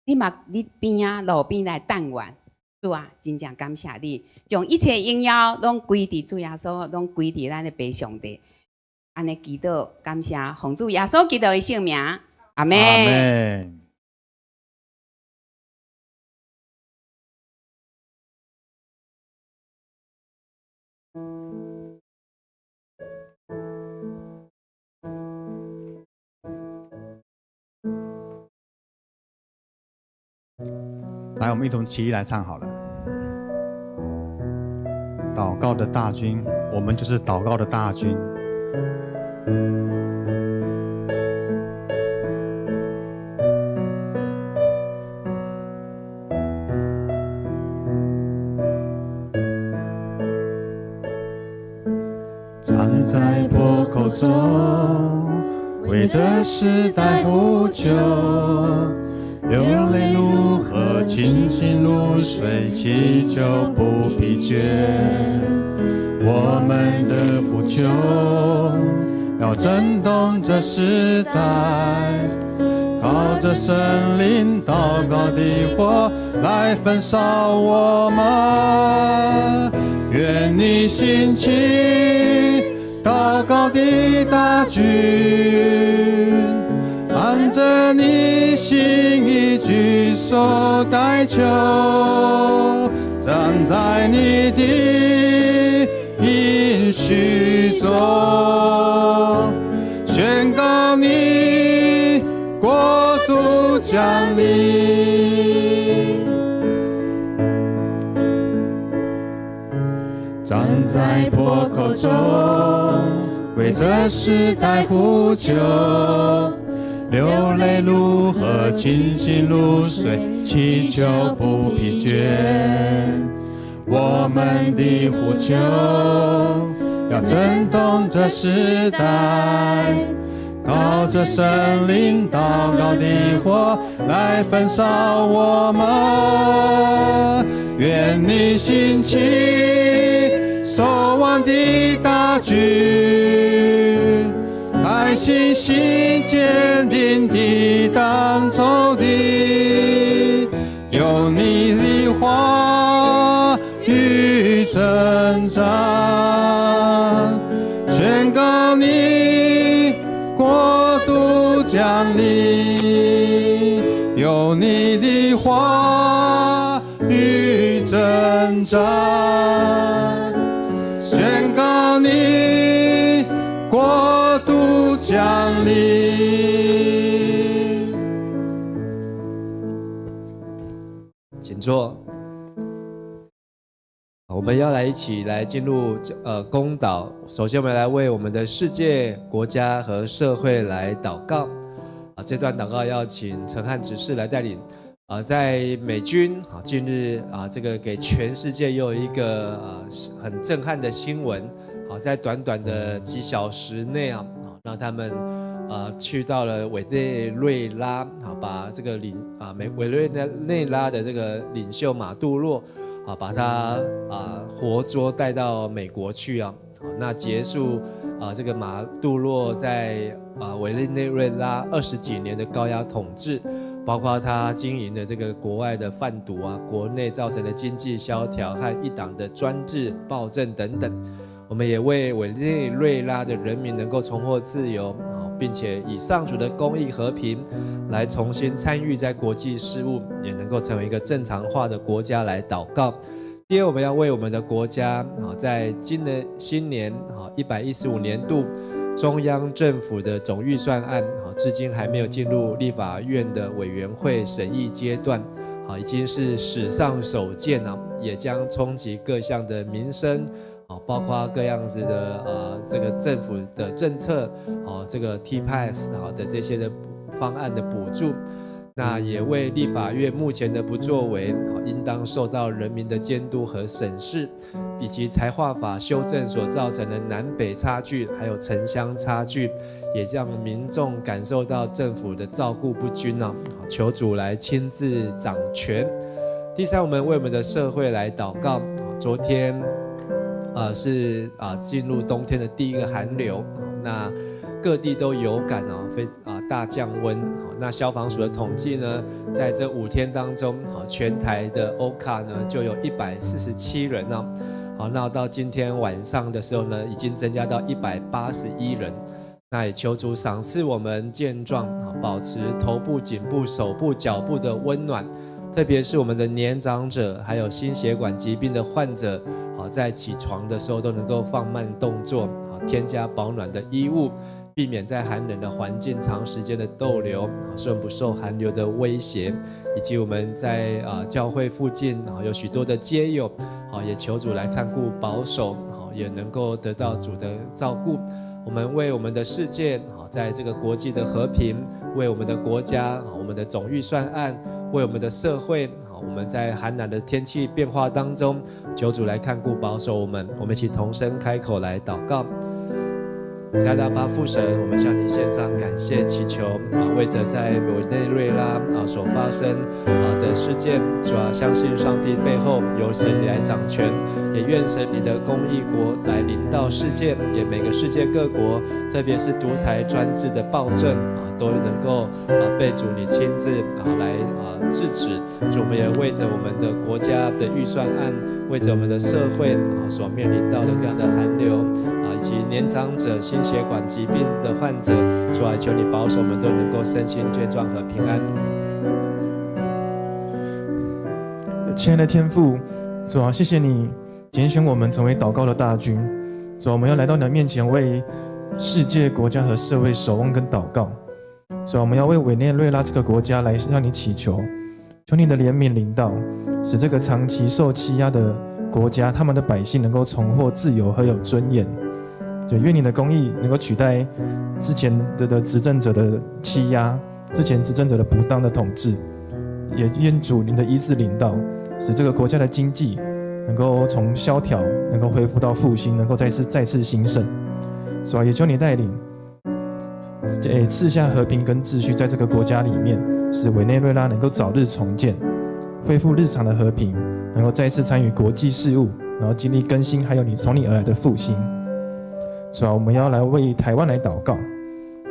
你嘛佇邊仔路邊來等阮。主啊，真正感謝你，將一切榮耀攏歸佇主耶穌，攏歸佇咱的父上帝。按呢祈禱，感謝奉主耶穌基督的聖名，阿們。阿們。來，我們一同起立來唱好了。禱告的大軍，我們就是禱告的大軍。站在破口中，為這時代呼求，流淚如河，清心如水，祈求不疲倦。我們的呼求要震動這時代，靠着聖靈禱告的火來焚燒我們。願你興起禱告的大軍，按着你心意舉手代求，站在你的應許中，宣告你國度降臨。站在破口中，為這時代呼求，流淚如河，清心如水，祈求不疲倦。我們的呼求要震動這時代，靠着聖靈禱告的火來焚燒我們。願你興起守望的大軍。信心堅定抵擋仇敵，有你的話語成長，宣告你國度降臨，有你的話語成長，宣告你國度降臨。請坐。我們要來一起來進入公禱。首先，我們來為我們的世界、國家和社會來禱告。啊，這段禱告要請陳漢執事來帶領。啊，在美軍啊，近日啊，這個給全世界又有一個很震撼的新聞。好，在短短的幾小時內啊，讓他們去到了委內瑞拉，好，把這個領啊美委內瑞拉的這個領袖馬杜羅啊，把他活捉帶到美國去啊，那結束啊這個馬杜羅在委內瑞拉20幾年的高壓統治，包括他經營的這個國外的販毒啊，國內造成的經濟蕭條和一黨的專制暴政等等。我們也為委內瑞拉的人民能夠重獲自由啊，並且以上主的公義和平來重新參與在國際事務，也能夠成為一個正常化的國家來禱告。第二，我們要為我們的國家啊，在今年新年啊115年度中央政府的總預算案啊，至今還沒有進入立法院的委員會審議階段，啊，已經是史上首見啊，也將衝擊各項的民生。包括各樣子的這個政府的政策，哦，這個 T-Pass 好的這些的方案的補助，那也為立法院目前的不作為，應當受到人民的監督和審視，以及財劃法修正所造成的南北差距，還有城鄉差距，也讓民眾感受到政府的照顧不均呢。求主來親自掌權。第三，我們為我們的社會來禱告。昨天，是啊，進入冬天的第一個寒流，那各地都有感哦，非啊大降溫。那消防署的統計呢，在這5天當中，好，全台的歐卡呢就有147人呢。好，那到今天晚上的時候呢，已經增加到181人。那也求主賞賜我們健壯，保持頭部、頸部、手部、腳部的溫暖，特別是我們的年長者，還有心血管疾病的患者。好，在起床的時候都能夠放慢動作，好，添加保暖的衣物，避免在寒冷的環境長時間的逗留，使我們不受寒流的威脅。以及我們在教會附近啊有許多的街友，好，也求主來看顧保守，好，也能夠得到主的照顧。我們為我們的世界，好，在這個國際的和平，為我們的國家，我們的總預算案，為我們的社會。我們在寒冷的天氣變化當中，求主來看顧保守我們。我們一起同聲開口來禱告。親愛的阿爸父神，我們向你獻上感謝祈求啊，為著在委內瑞拉啊所發生啊的事件，主啊，相信上帝背後有神你來掌權，也願神你的公義國來臨到世界，也每個世界各國，特別是獨裁專制的暴政啊，都能夠啊被主你親自啊來啊制止。主，我們也為著我們的國家的預算案，為著我們的社會啊所面臨到的各樣的寒流啊，以及年長者、心血管疾病的患者，主啊，求你保守我們都能夠身心健壯和平安。親愛的天父，主啊，謝謝你揀選我們成為禱告的大軍。主啊，我們要來到你的面前，為世界、國家和社會守望跟禱告。主啊，我們要為委內瑞拉這個國家來向你祈求，求你的憐憫臨到，使這個長期受欺壓的國家，他們的百姓能夠重獲自由和有尊嚴。就願你的公義能夠取代之前的執政者的欺壓，之前執政者的不當的統治，也願主您的醫治臨到，使這個國家的經濟能夠從蕭條能夠恢復到復興，能夠再次再次興盛。主啊，也求你帶領，賜下和平跟秩序在這個國家裡面，使委內瑞拉能夠早日重建，恢復日常的和平，能夠再次參與國際事務，然後經歷更新，還有你從你而來的復興。主啊，我們要來為台灣來禱告。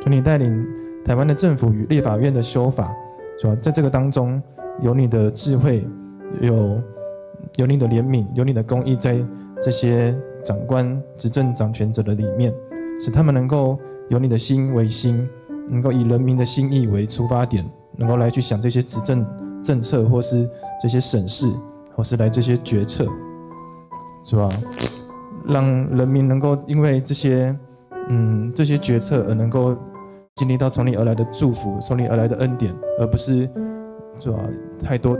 求你帶領台灣的政府與立法院的修法，是吧？在這個當中有你的智慧，有你的憐憫，有你的公義，在這些長官、執政掌權者的裡面，使他們能夠有你的心為心，能夠以人民的心意為出發點，能夠來去想這些執政政策，或是這些審視，或是來這些決策，是吧？讓人民能夠因為這些決策而能夠經歷到從你而來的祝福，從你而來的恩典，而不是，是吧？太多，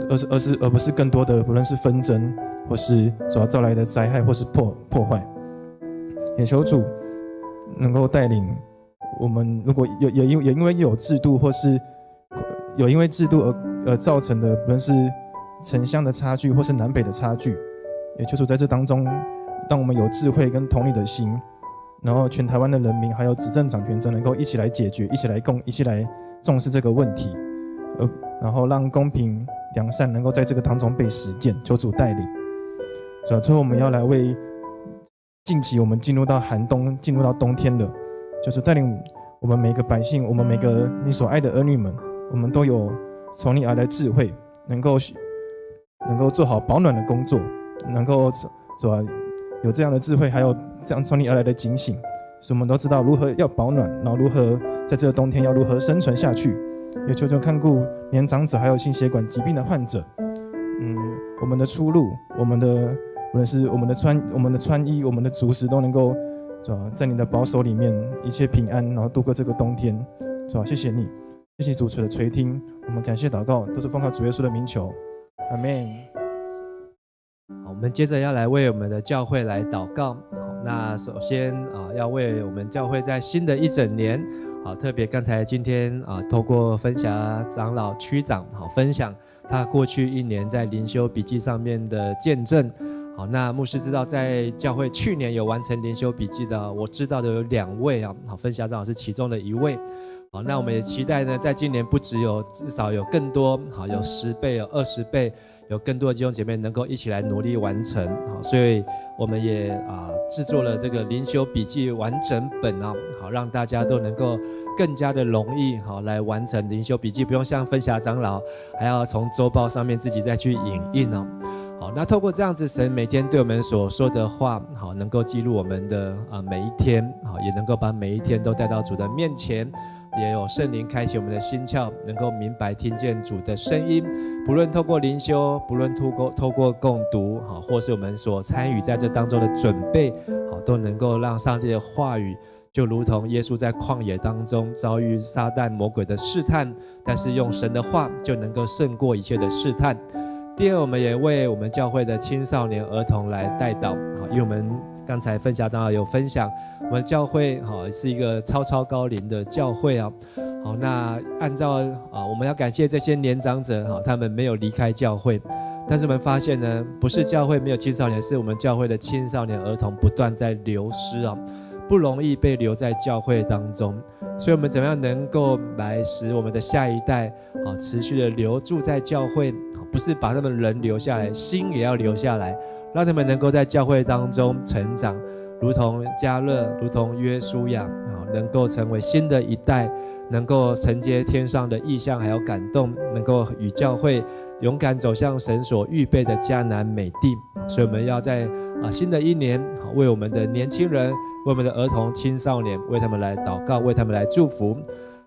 而不是更多的，不論是紛爭，或是主要造來的災害，或是破壞。也求主能夠帶領我們，如果有也因也因為有制度，或是有因為制度而造成的，不論是城鄉的差距，或是南北的差距，也求主在這當中，讓我們有智慧跟同理的心，然後全台灣的人民還有執政掌權者能夠一起來解決，一起來共，一起來重視這個問題，然後讓公平良善能夠在這個當中被實踐，求主帶領。是吧？最後我們要來為近期我們進入到寒冬，進入到冬天了，就是帶領我們每個百姓，我們每個你所愛的兒女們，我們都有從你而來的智慧，能夠做好保暖的工作，能夠是吧？有這樣的智慧，還有這樣從你而來的警醒，所以我們都知道如何要保暖，然後如何在這個冬天要如何生存下去。也求求看顧年長者，還有心血管疾病的患者。我們的出路，我們的無論是我們的穿衣，我們的主食都能夠是吧，在你的保守裡面一切平安，然後度過這個冬天，是吧？謝謝你，謝謝主垂的垂聽，我們感謝禱告，都是奉靠主耶穌的名求，阿門。好，我們接着要來為我們的教會來禱告。好，那首先啊，要為我們教會在新的一整年，好，特別剛才今天啊，透過分享長老區長好分享他過去一年在靈修筆記上面的見證。好，那牧師知道在教會去年有完成靈修筆記的，我知道的有兩位啊，好，分享長老是其中的一位。好，那我們也期待呢，在今年不只有至少有更多，好，有10倍，有20倍，有更多的弟兄姐妹能夠一起來努力完成。好，所以我們也製作了這個靈修筆記完整本啊，好，讓大家都能夠更加的容易好來完成靈修筆記，不用像分享長老還要從週報上面自己再去影印哦。好，那透過這樣子，神每天對我們所說的話，好，能夠記錄我們的每一天，好，也能夠把每一天都帶到主的面前，也有聖靈開啟我們的心竅，能夠明白聽見主的聲音。不論透過靈修，不論透過共讀，好，或是我們所參與在這當中的準備，好，都能夠讓上帝的話語，就如同耶穌在曠野當中遭遇撒旦魔鬼的試探，但是用神的話就能夠勝過一切的試探。第二，我們也為我們教會的青少年兒童來代禱，好，因為我們剛才分享長老有分享，我們教會好是一個超超高齡的教會啊，好，那按照啊，我們要感謝這些年長者哈，他們沒有離開教會，但是我們發現呢，不是教會沒有青少年，是我們教會的青少年兒童不斷在流失啊，不容易被留在教會當中，所以我們怎麼樣能夠來使我們的下一代啊持續的留住在教會？不是把他們人留下來，心也要留下來，讓他們能夠在教會當中成長，如同迦勒，如同約書亞，啊，能夠成為新的一代，能夠承接天上的異象，還有感動，能夠與教會勇敢走向神所預備的迦南美地。所以我們要在新的一年，為我們的年輕人，為我們的兒童、青少年，為他們來禱告，為他們來祝福。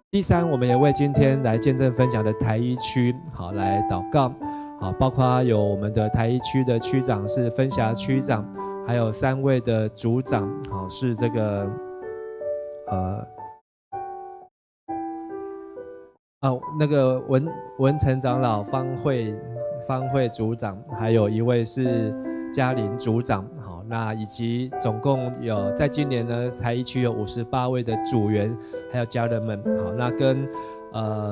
第三，我們也為今天來見證分享的台一區，好來禱告。好，包括有我們的台一區的區長是分霞區長，還有三位的組長，好，是這個，那個文成長老方慧組長，還有一位是嘉玲組長，好，那以及總共有在今年呢，台一區有58位的組員，還有家人們，好，那跟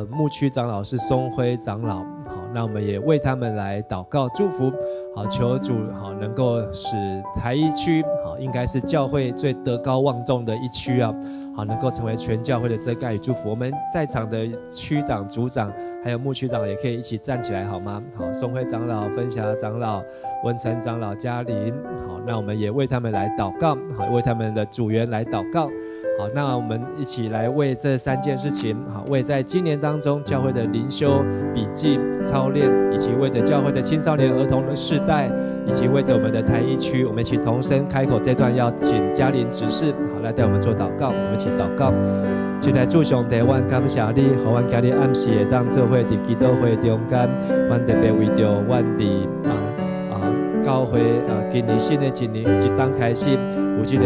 牧區長老是松輝長老，好，那我們也為他們來禱告祝福，好，求主好能夠使台一區好，應該是教會最德高望重的一區啊，好，能夠成為全教會的遮蓋與祝福。我們在場的區長、組長還有牧區長也可以一起站起來好嗎？好，松輝長老、分霞長老、文成長老、嘉玲，好，那我們也為他們來禱告，好，為他們的組員來禱告。好，那我們一起來為這三件事情，好，為在今年當中教會的靈修筆記操練，以及為着教會的青少年兒童的世代，以及為着我們的台一區，我們一起同聲開口。這段要請嘉玲執事，好，來帶我們做禱告。我們一起禱告。親愛主上帝，阮感謝你，予阮今日暗時會當做伙佇祈禱會中間，阮特別為著阮佇教會今年新的一年一冬開始有這個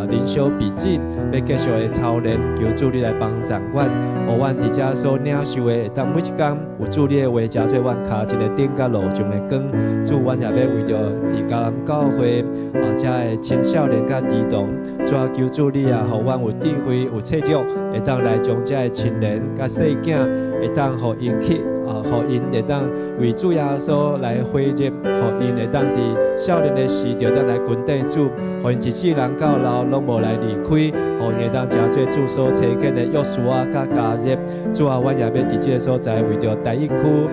靈修筆記，欲繼續的操練，求主你來幫助阮，予阮佇遮所領受的，會當每一工有主你的話，成做阮跤前的燈佮路上的光。主，阮也欲為著佇迦南教會遮的青少年佮兒童，主啊，求主你啊，予阮有智慧、有策略，會當來將遮的青年佮細囝，會當予𪜶去予𪜶會當為主耶穌來火熱，予𪜶會當佇少年的時就當來跟綴主，予𪜶一世人到老攏無來離開，予𪜶會當成做主所差遣的約書亞佮迦勒。主啊，阮也欲佇這个所在為著台一區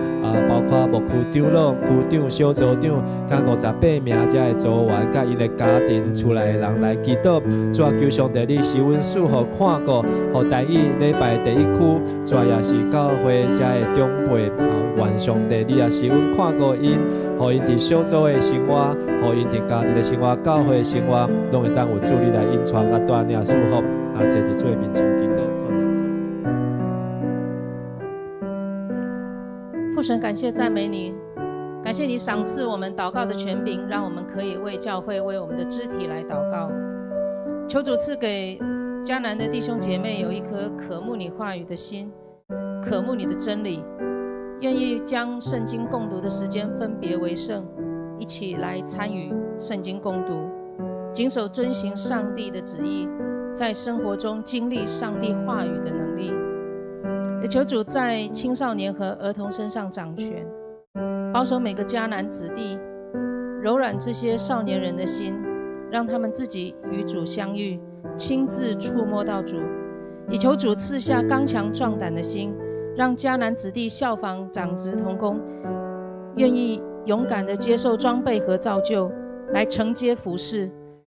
包括牧區長老、區長、小組長，佮58名遮的組員，佮𪜶的家庭厝內的人來祈禱。主啊，求上帝你施恩賜福看顧，予台語禮拜第一區，主啊，也是教會遮的長輩，願上帝你也施恩看顧𪜶，予𪜶佇小組的生活，予𪜶佇家庭的生活、教會的生活，攏會當有主你來引帶佮帶領祝福。坐佇主的面前祈禱，靠耶穌。父神，感謝讚美你，感謝你賞賜我們禱告的權柄，讓我們可以為教會、為我們的肢體來禱告。求主賜給迦南的弟兄姐妹有一顆渴慕你話語的心，渴慕你的真理，願意將聖經共讀的時間分別為聖，一起來參與聖經共讀，謹守遵行上帝的旨意，在生活中經歷上帝話語的能力。也求主在青少年和兒童身上掌權，保守每個迦南子弟，柔軟這些少年人的心，讓他們自己與主相遇，親自觸摸到主。也求主賜下剛強壯膽的心，讓迦南子弟效仿長執同工，願意勇敢地接受裝備和造就，來承接服事。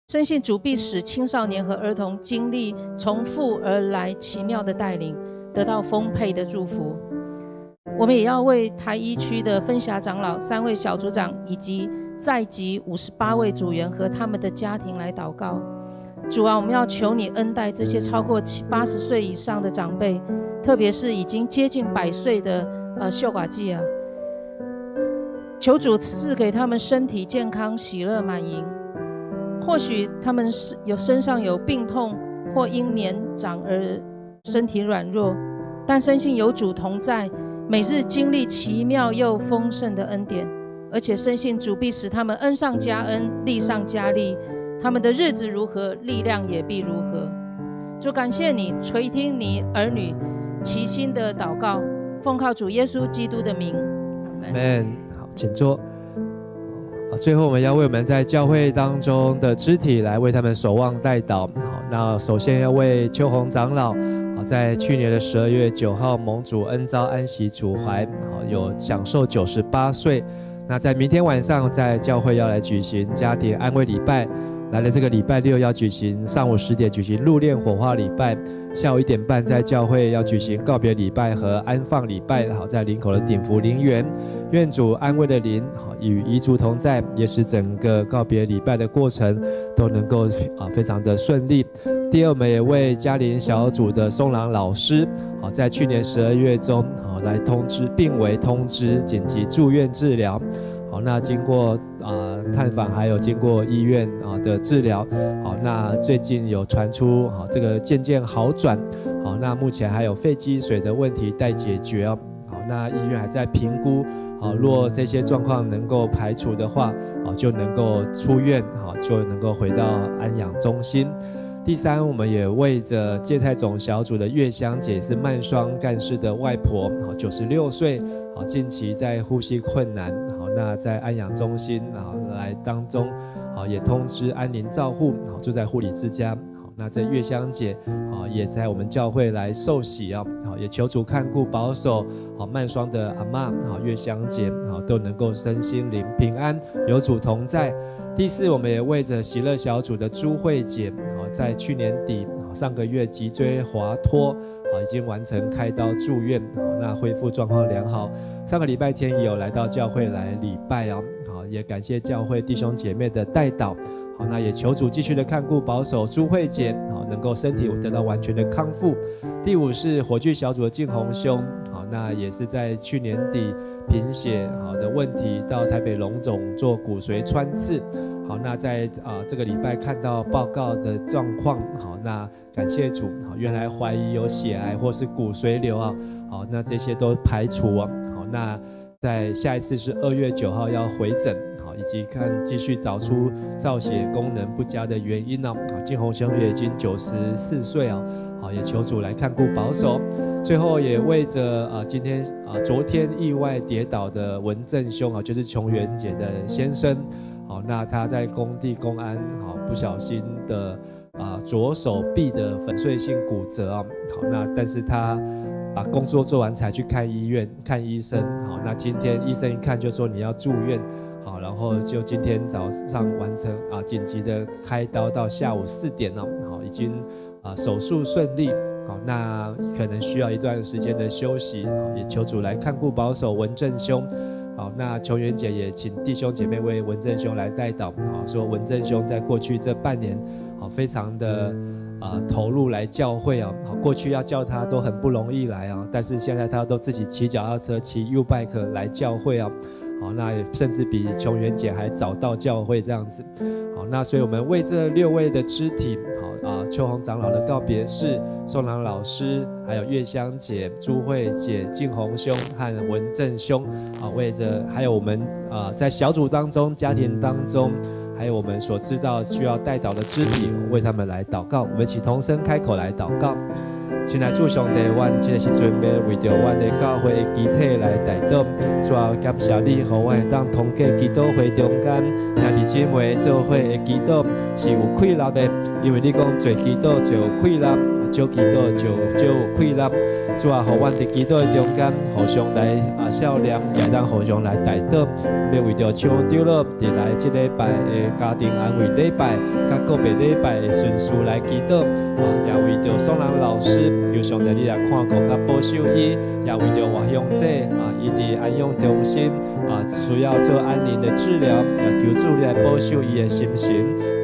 深信主必使青少年和兒童經歷從父而來奇妙的帶領，得到豐沛的祝福。我們也要為台一區的分轄長老、三位小組長以及在籍58位組員和他們的家庭來禱告。主啊，我們要求你恩待這些超過七八十歲以上的長輩，特別是已經接近100歲的秀寡姊啊。求主賜給他們身體健康、喜樂滿盈。或許他們是有身上有病痛，或因年長而身體軟弱，但深信有主同在，每日經歷奇妙又豐盛的恩典，而且深信主必使他們恩上加恩，力上加力。他們的日子如何，力量也必如何。主，感謝你垂聽你兒女齊心的禱告，奉靠主耶穌基督的名。阿門。好，請坐。最後，我們要為我們在教會當中的肢體來為他們守望代禱。好，那首先要為秋紅長老，好，在去年的12月9號蒙主恩召安息主懷，好，有享壽98歲。那在明天晚上，在教會要來舉行家庭安慰禮拜。來了這個禮拜六要舉行上午10點舉行入殮火化禮拜，下午1點半在教會要舉行告別禮拜和安放禮拜。好，在林口的鼎福陵園，願主安慰的靈好與遺族同在，也使整個告別禮拜的過程都能夠非常的順利。第二，我們也為嘉玲小組的松朗老師，好，在去年12月中，好來通知病危通知緊急住院治療。好，那經過探訪，還有經過醫院的治療，好，那最近有傳出好這個漸漸好轉，好，那目前還有肺積水的問題待解決哦。好，那醫院還在評估，好，若這些狀況能夠排除的話，好，就能夠出院，好，就能夠回到安養中心。第三，我們也為著芥菜種小組的月香姐是曼雙幹事的外婆，好，96歲，好，近期在呼吸困難，好，那在安養中心，好來當中，好也通知安寧照護，好住在護理之家，好，那這月香姐，好也在我們教會來受洗哦，好也求主看顧保守，好曼雙的阿嬤，好月香姐，好都能夠身心靈平安，有主同在。第四，我們也為著喜樂小組的朱慧姐，好在去年底，好上個月脊椎滑脫，啊，已經完成開刀住院，好，那恢復狀況良好。上個禮拜天也有來到教會來禮拜哦，好，也感謝教會弟兄姐妹的代禱。好，那也求主繼續的看顧保守朱慧姐，好，能夠身體得到完全的康復。第五是火炬小組的靜紅兄，好，那也是在去年底貧血好的問題到台北榮總做骨髓穿刺，好，那在這個禮拜看到報告的狀況，好，那感謝主，好，原來懷疑有血癌或是骨髓瘤啊，好，那這些都排除啊，好，那在下一次是2月9號要回診。以及看繼續找出造血功能不佳的原因呢？啊，金紅兄也已經94歲啊，好，也求主來看顧保守。最後也為著啊，今天啊，昨天意外跌倒的文正兄啊，就是瓊媛姐的先生，好，那他在工地工安好不小心的啊，左手臂的粉碎性骨折啊，好，那但是他把工作做完才去看醫院看醫生，好，那今天醫生一看就說你要住院。好，然後就今天早上完成啊緊急的開刀，到下午4點了，好，已經啊手術順利，好，那可能需要一段時間的休息，也求主來看顧保守文正兄，好，那瓊媛姐也請弟兄姐妹為文正兄來代禱，好，說文正兄在過去這半年，好，非常的投入來教會啊，好，過去要叫他都很不容易來啊，但是現在他都自己騎腳踏車、騎 YouBike 來教會啊。好，那也甚至比瓊媛姐還早到教會這樣子。好，那所以我們為這六位的肢體，好啊，秋紅長老的告別式，宋朗老師，還有月香姐、朱慧姐、靜紅兄和文正兄，啊，為著還有我們啊，在小組當中、家庭當中，還有我們所知道需要代禱的肢體，為他們來禱告。我們一起同聲開口來禱告。親愛主上帝，阮這個時陣欲為著阮的教會的肢體來代禱。主啊，感謝你，予阮會當通過祈禱會中間，兄弟姊妹做伙的祈禱是有氣力的，因為你講濟祈禱就有氣力，少祈禱就少有氣力。主啊，予阮佇祈禱的中間互相來啊笑臉，也當互相來代禱。欲為著搶長老佇來這禮拜的家庭安慰禮拜，佮告別禮拜的順序來祈禱。啊，也為著宋朗老師，求上帝你來看顧佮保守伊，也為著外鄉姐啊，伊佇安養中心啊，需要做安寧的治療，也求主你來保守伊的心神，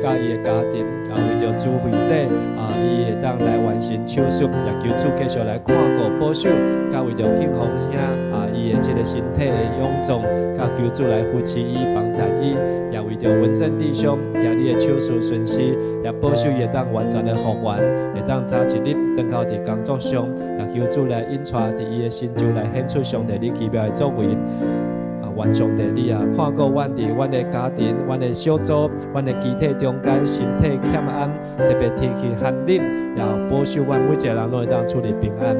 佮伊的家庭。啊，為著朱慧姐啊，伊會當來完成手術，也求主繼續來看顧保守。佮為著慶鴻兄啊，伊的這個身體的臃腫，佮求主來扶持伊、幫助伊。也為著文正弟兄，今日的手術順遂，也保守伊會當完全的復原，會當早一日轉到佇工作上，也求主來引帶佇伊的成就來顯出上帝你奇妙的作為。啊，願上帝你啊，看顧阮佇阮的家庭、阮的小組、阮的肢體中間，身體欠安，特別天氣寒冷，也保守阮每一個人攏會當出入平安。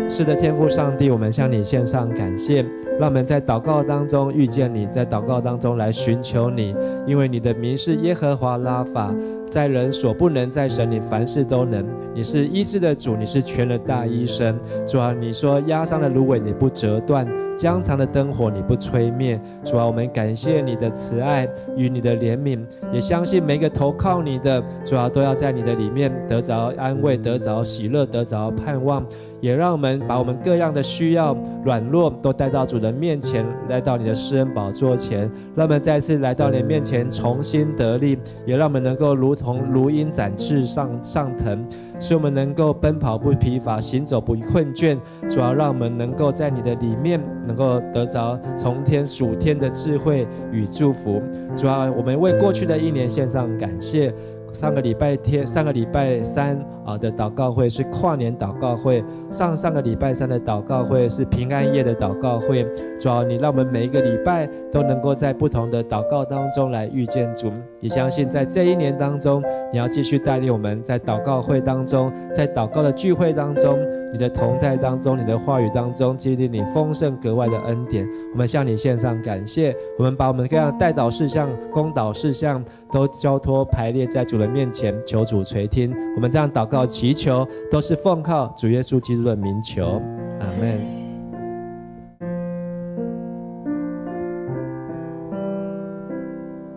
是的，天父上帝，我們向你獻上感謝，讓我們在禱告當中遇見你，在禱告當中來尋求你，因為你的名是耶和華拉法，在人所不能，在神你凡事都能。你是醫治的主，你是全能大醫生。主啊，你說壓傷的蘆葦你不折斷，將殘的燈火你不吹滅。主啊，我們感謝你的慈愛與你的憐憫，也相信每個投靠你的主啊，都要在你的裡面得着安慰，得着喜樂，得着盼望。也讓我們把我們各樣的需要、軟弱都帶到主的面前，來到你的施恩寶座前，讓我們再次來到你面前，重新得力。也讓我們能夠如同如鷹展翅上上騰，使我們能夠奔跑不疲乏，行走不困倦。主要讓我們能夠在你的裡面，能夠得着從天屬天的智慧與祝福。主要我們為過去的一年獻上感謝。上個禮拜天、上個禮拜三啊的禱告會是跨年禱告會，上上個禮拜三的禱告會是平安夜的禱告會。主要你讓我們每一個禮拜都能夠在不同的禱告當中來遇見主，也相信在這一年當中，你要繼續帶領我們在禱告會當中，在禱告的聚會當中，你的同在當中，你的話語當中，經歷你豐盛格外的恩典。我們向你獻上感謝，我們把我們各樣代禱事項、公禱事項都交託排列在主的面前，求主垂聽。我們這樣禱告祈求，都是奉靠主耶穌基督的名求，阿門。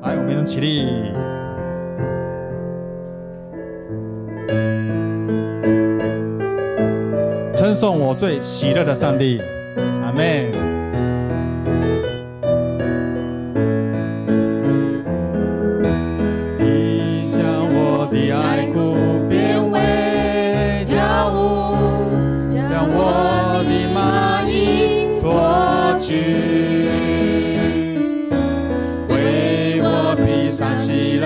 來，我們一起起立。稱頌我最喜樂的上帝，阿們。你將我的哀哭變為跳舞，將我的麻衣脫去，為我披上喜樂，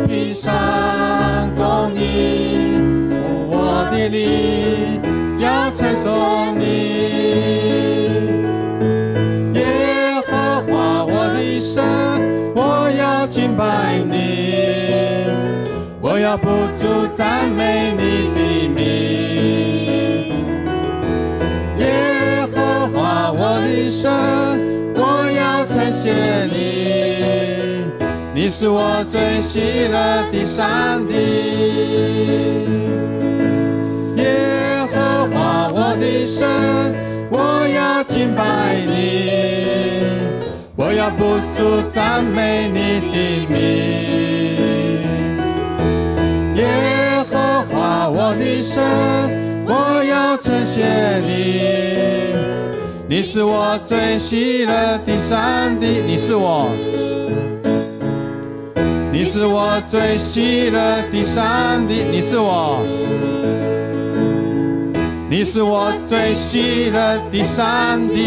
披上公義，我的靈要稱頌你。耶和華我的神，我要敬拜你，我要不住讚美你的名。耶和華我的神，我要稱謝你，你是我最喜樂的上帝。耶和華我的神，我要敬拜你，我要不住讚美你的名。耶和華我的神，我要稱謝你，你是我最喜樂的上帝，你是我，你是我最喜樂的上帝，你是我，你是我最喜樂的上帝。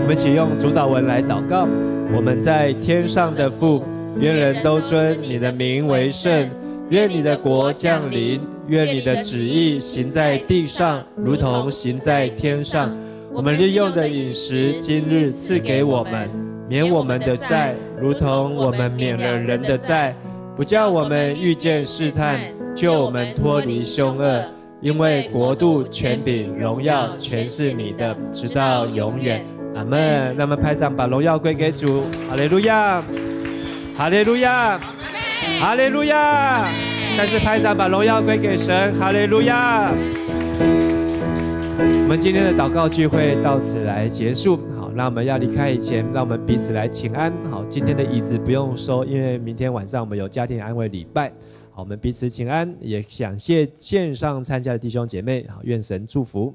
我們一起用主禱文來禱告。我們在天上的父，願人都尊你的名為聖。願你的國降臨，願你的旨意行在地上，如同行在天上。我們日用的飲食，今日賜給我們，免我們的債，如同我們免了人的債，不叫我們遇見試探，救我們脫離兇惡。因為國度、權柄、榮耀，全是你的，直到永遠。阿門。讓我們拍掌，把榮耀歸給主。哈利路亞，哈利路亞，哈利路亞。再次拍掌，把榮耀歸給神。哈利路亞。我們今天的禱告聚會到此來結束。好，那我們要離開以前，讓我們彼此來請安。好，今天的椅子不用收，因為明天晚上我們有家庭安慰禮拜。好，我們彼此請安，也感謝線上參加的弟兄姐妹。好，願神祝福。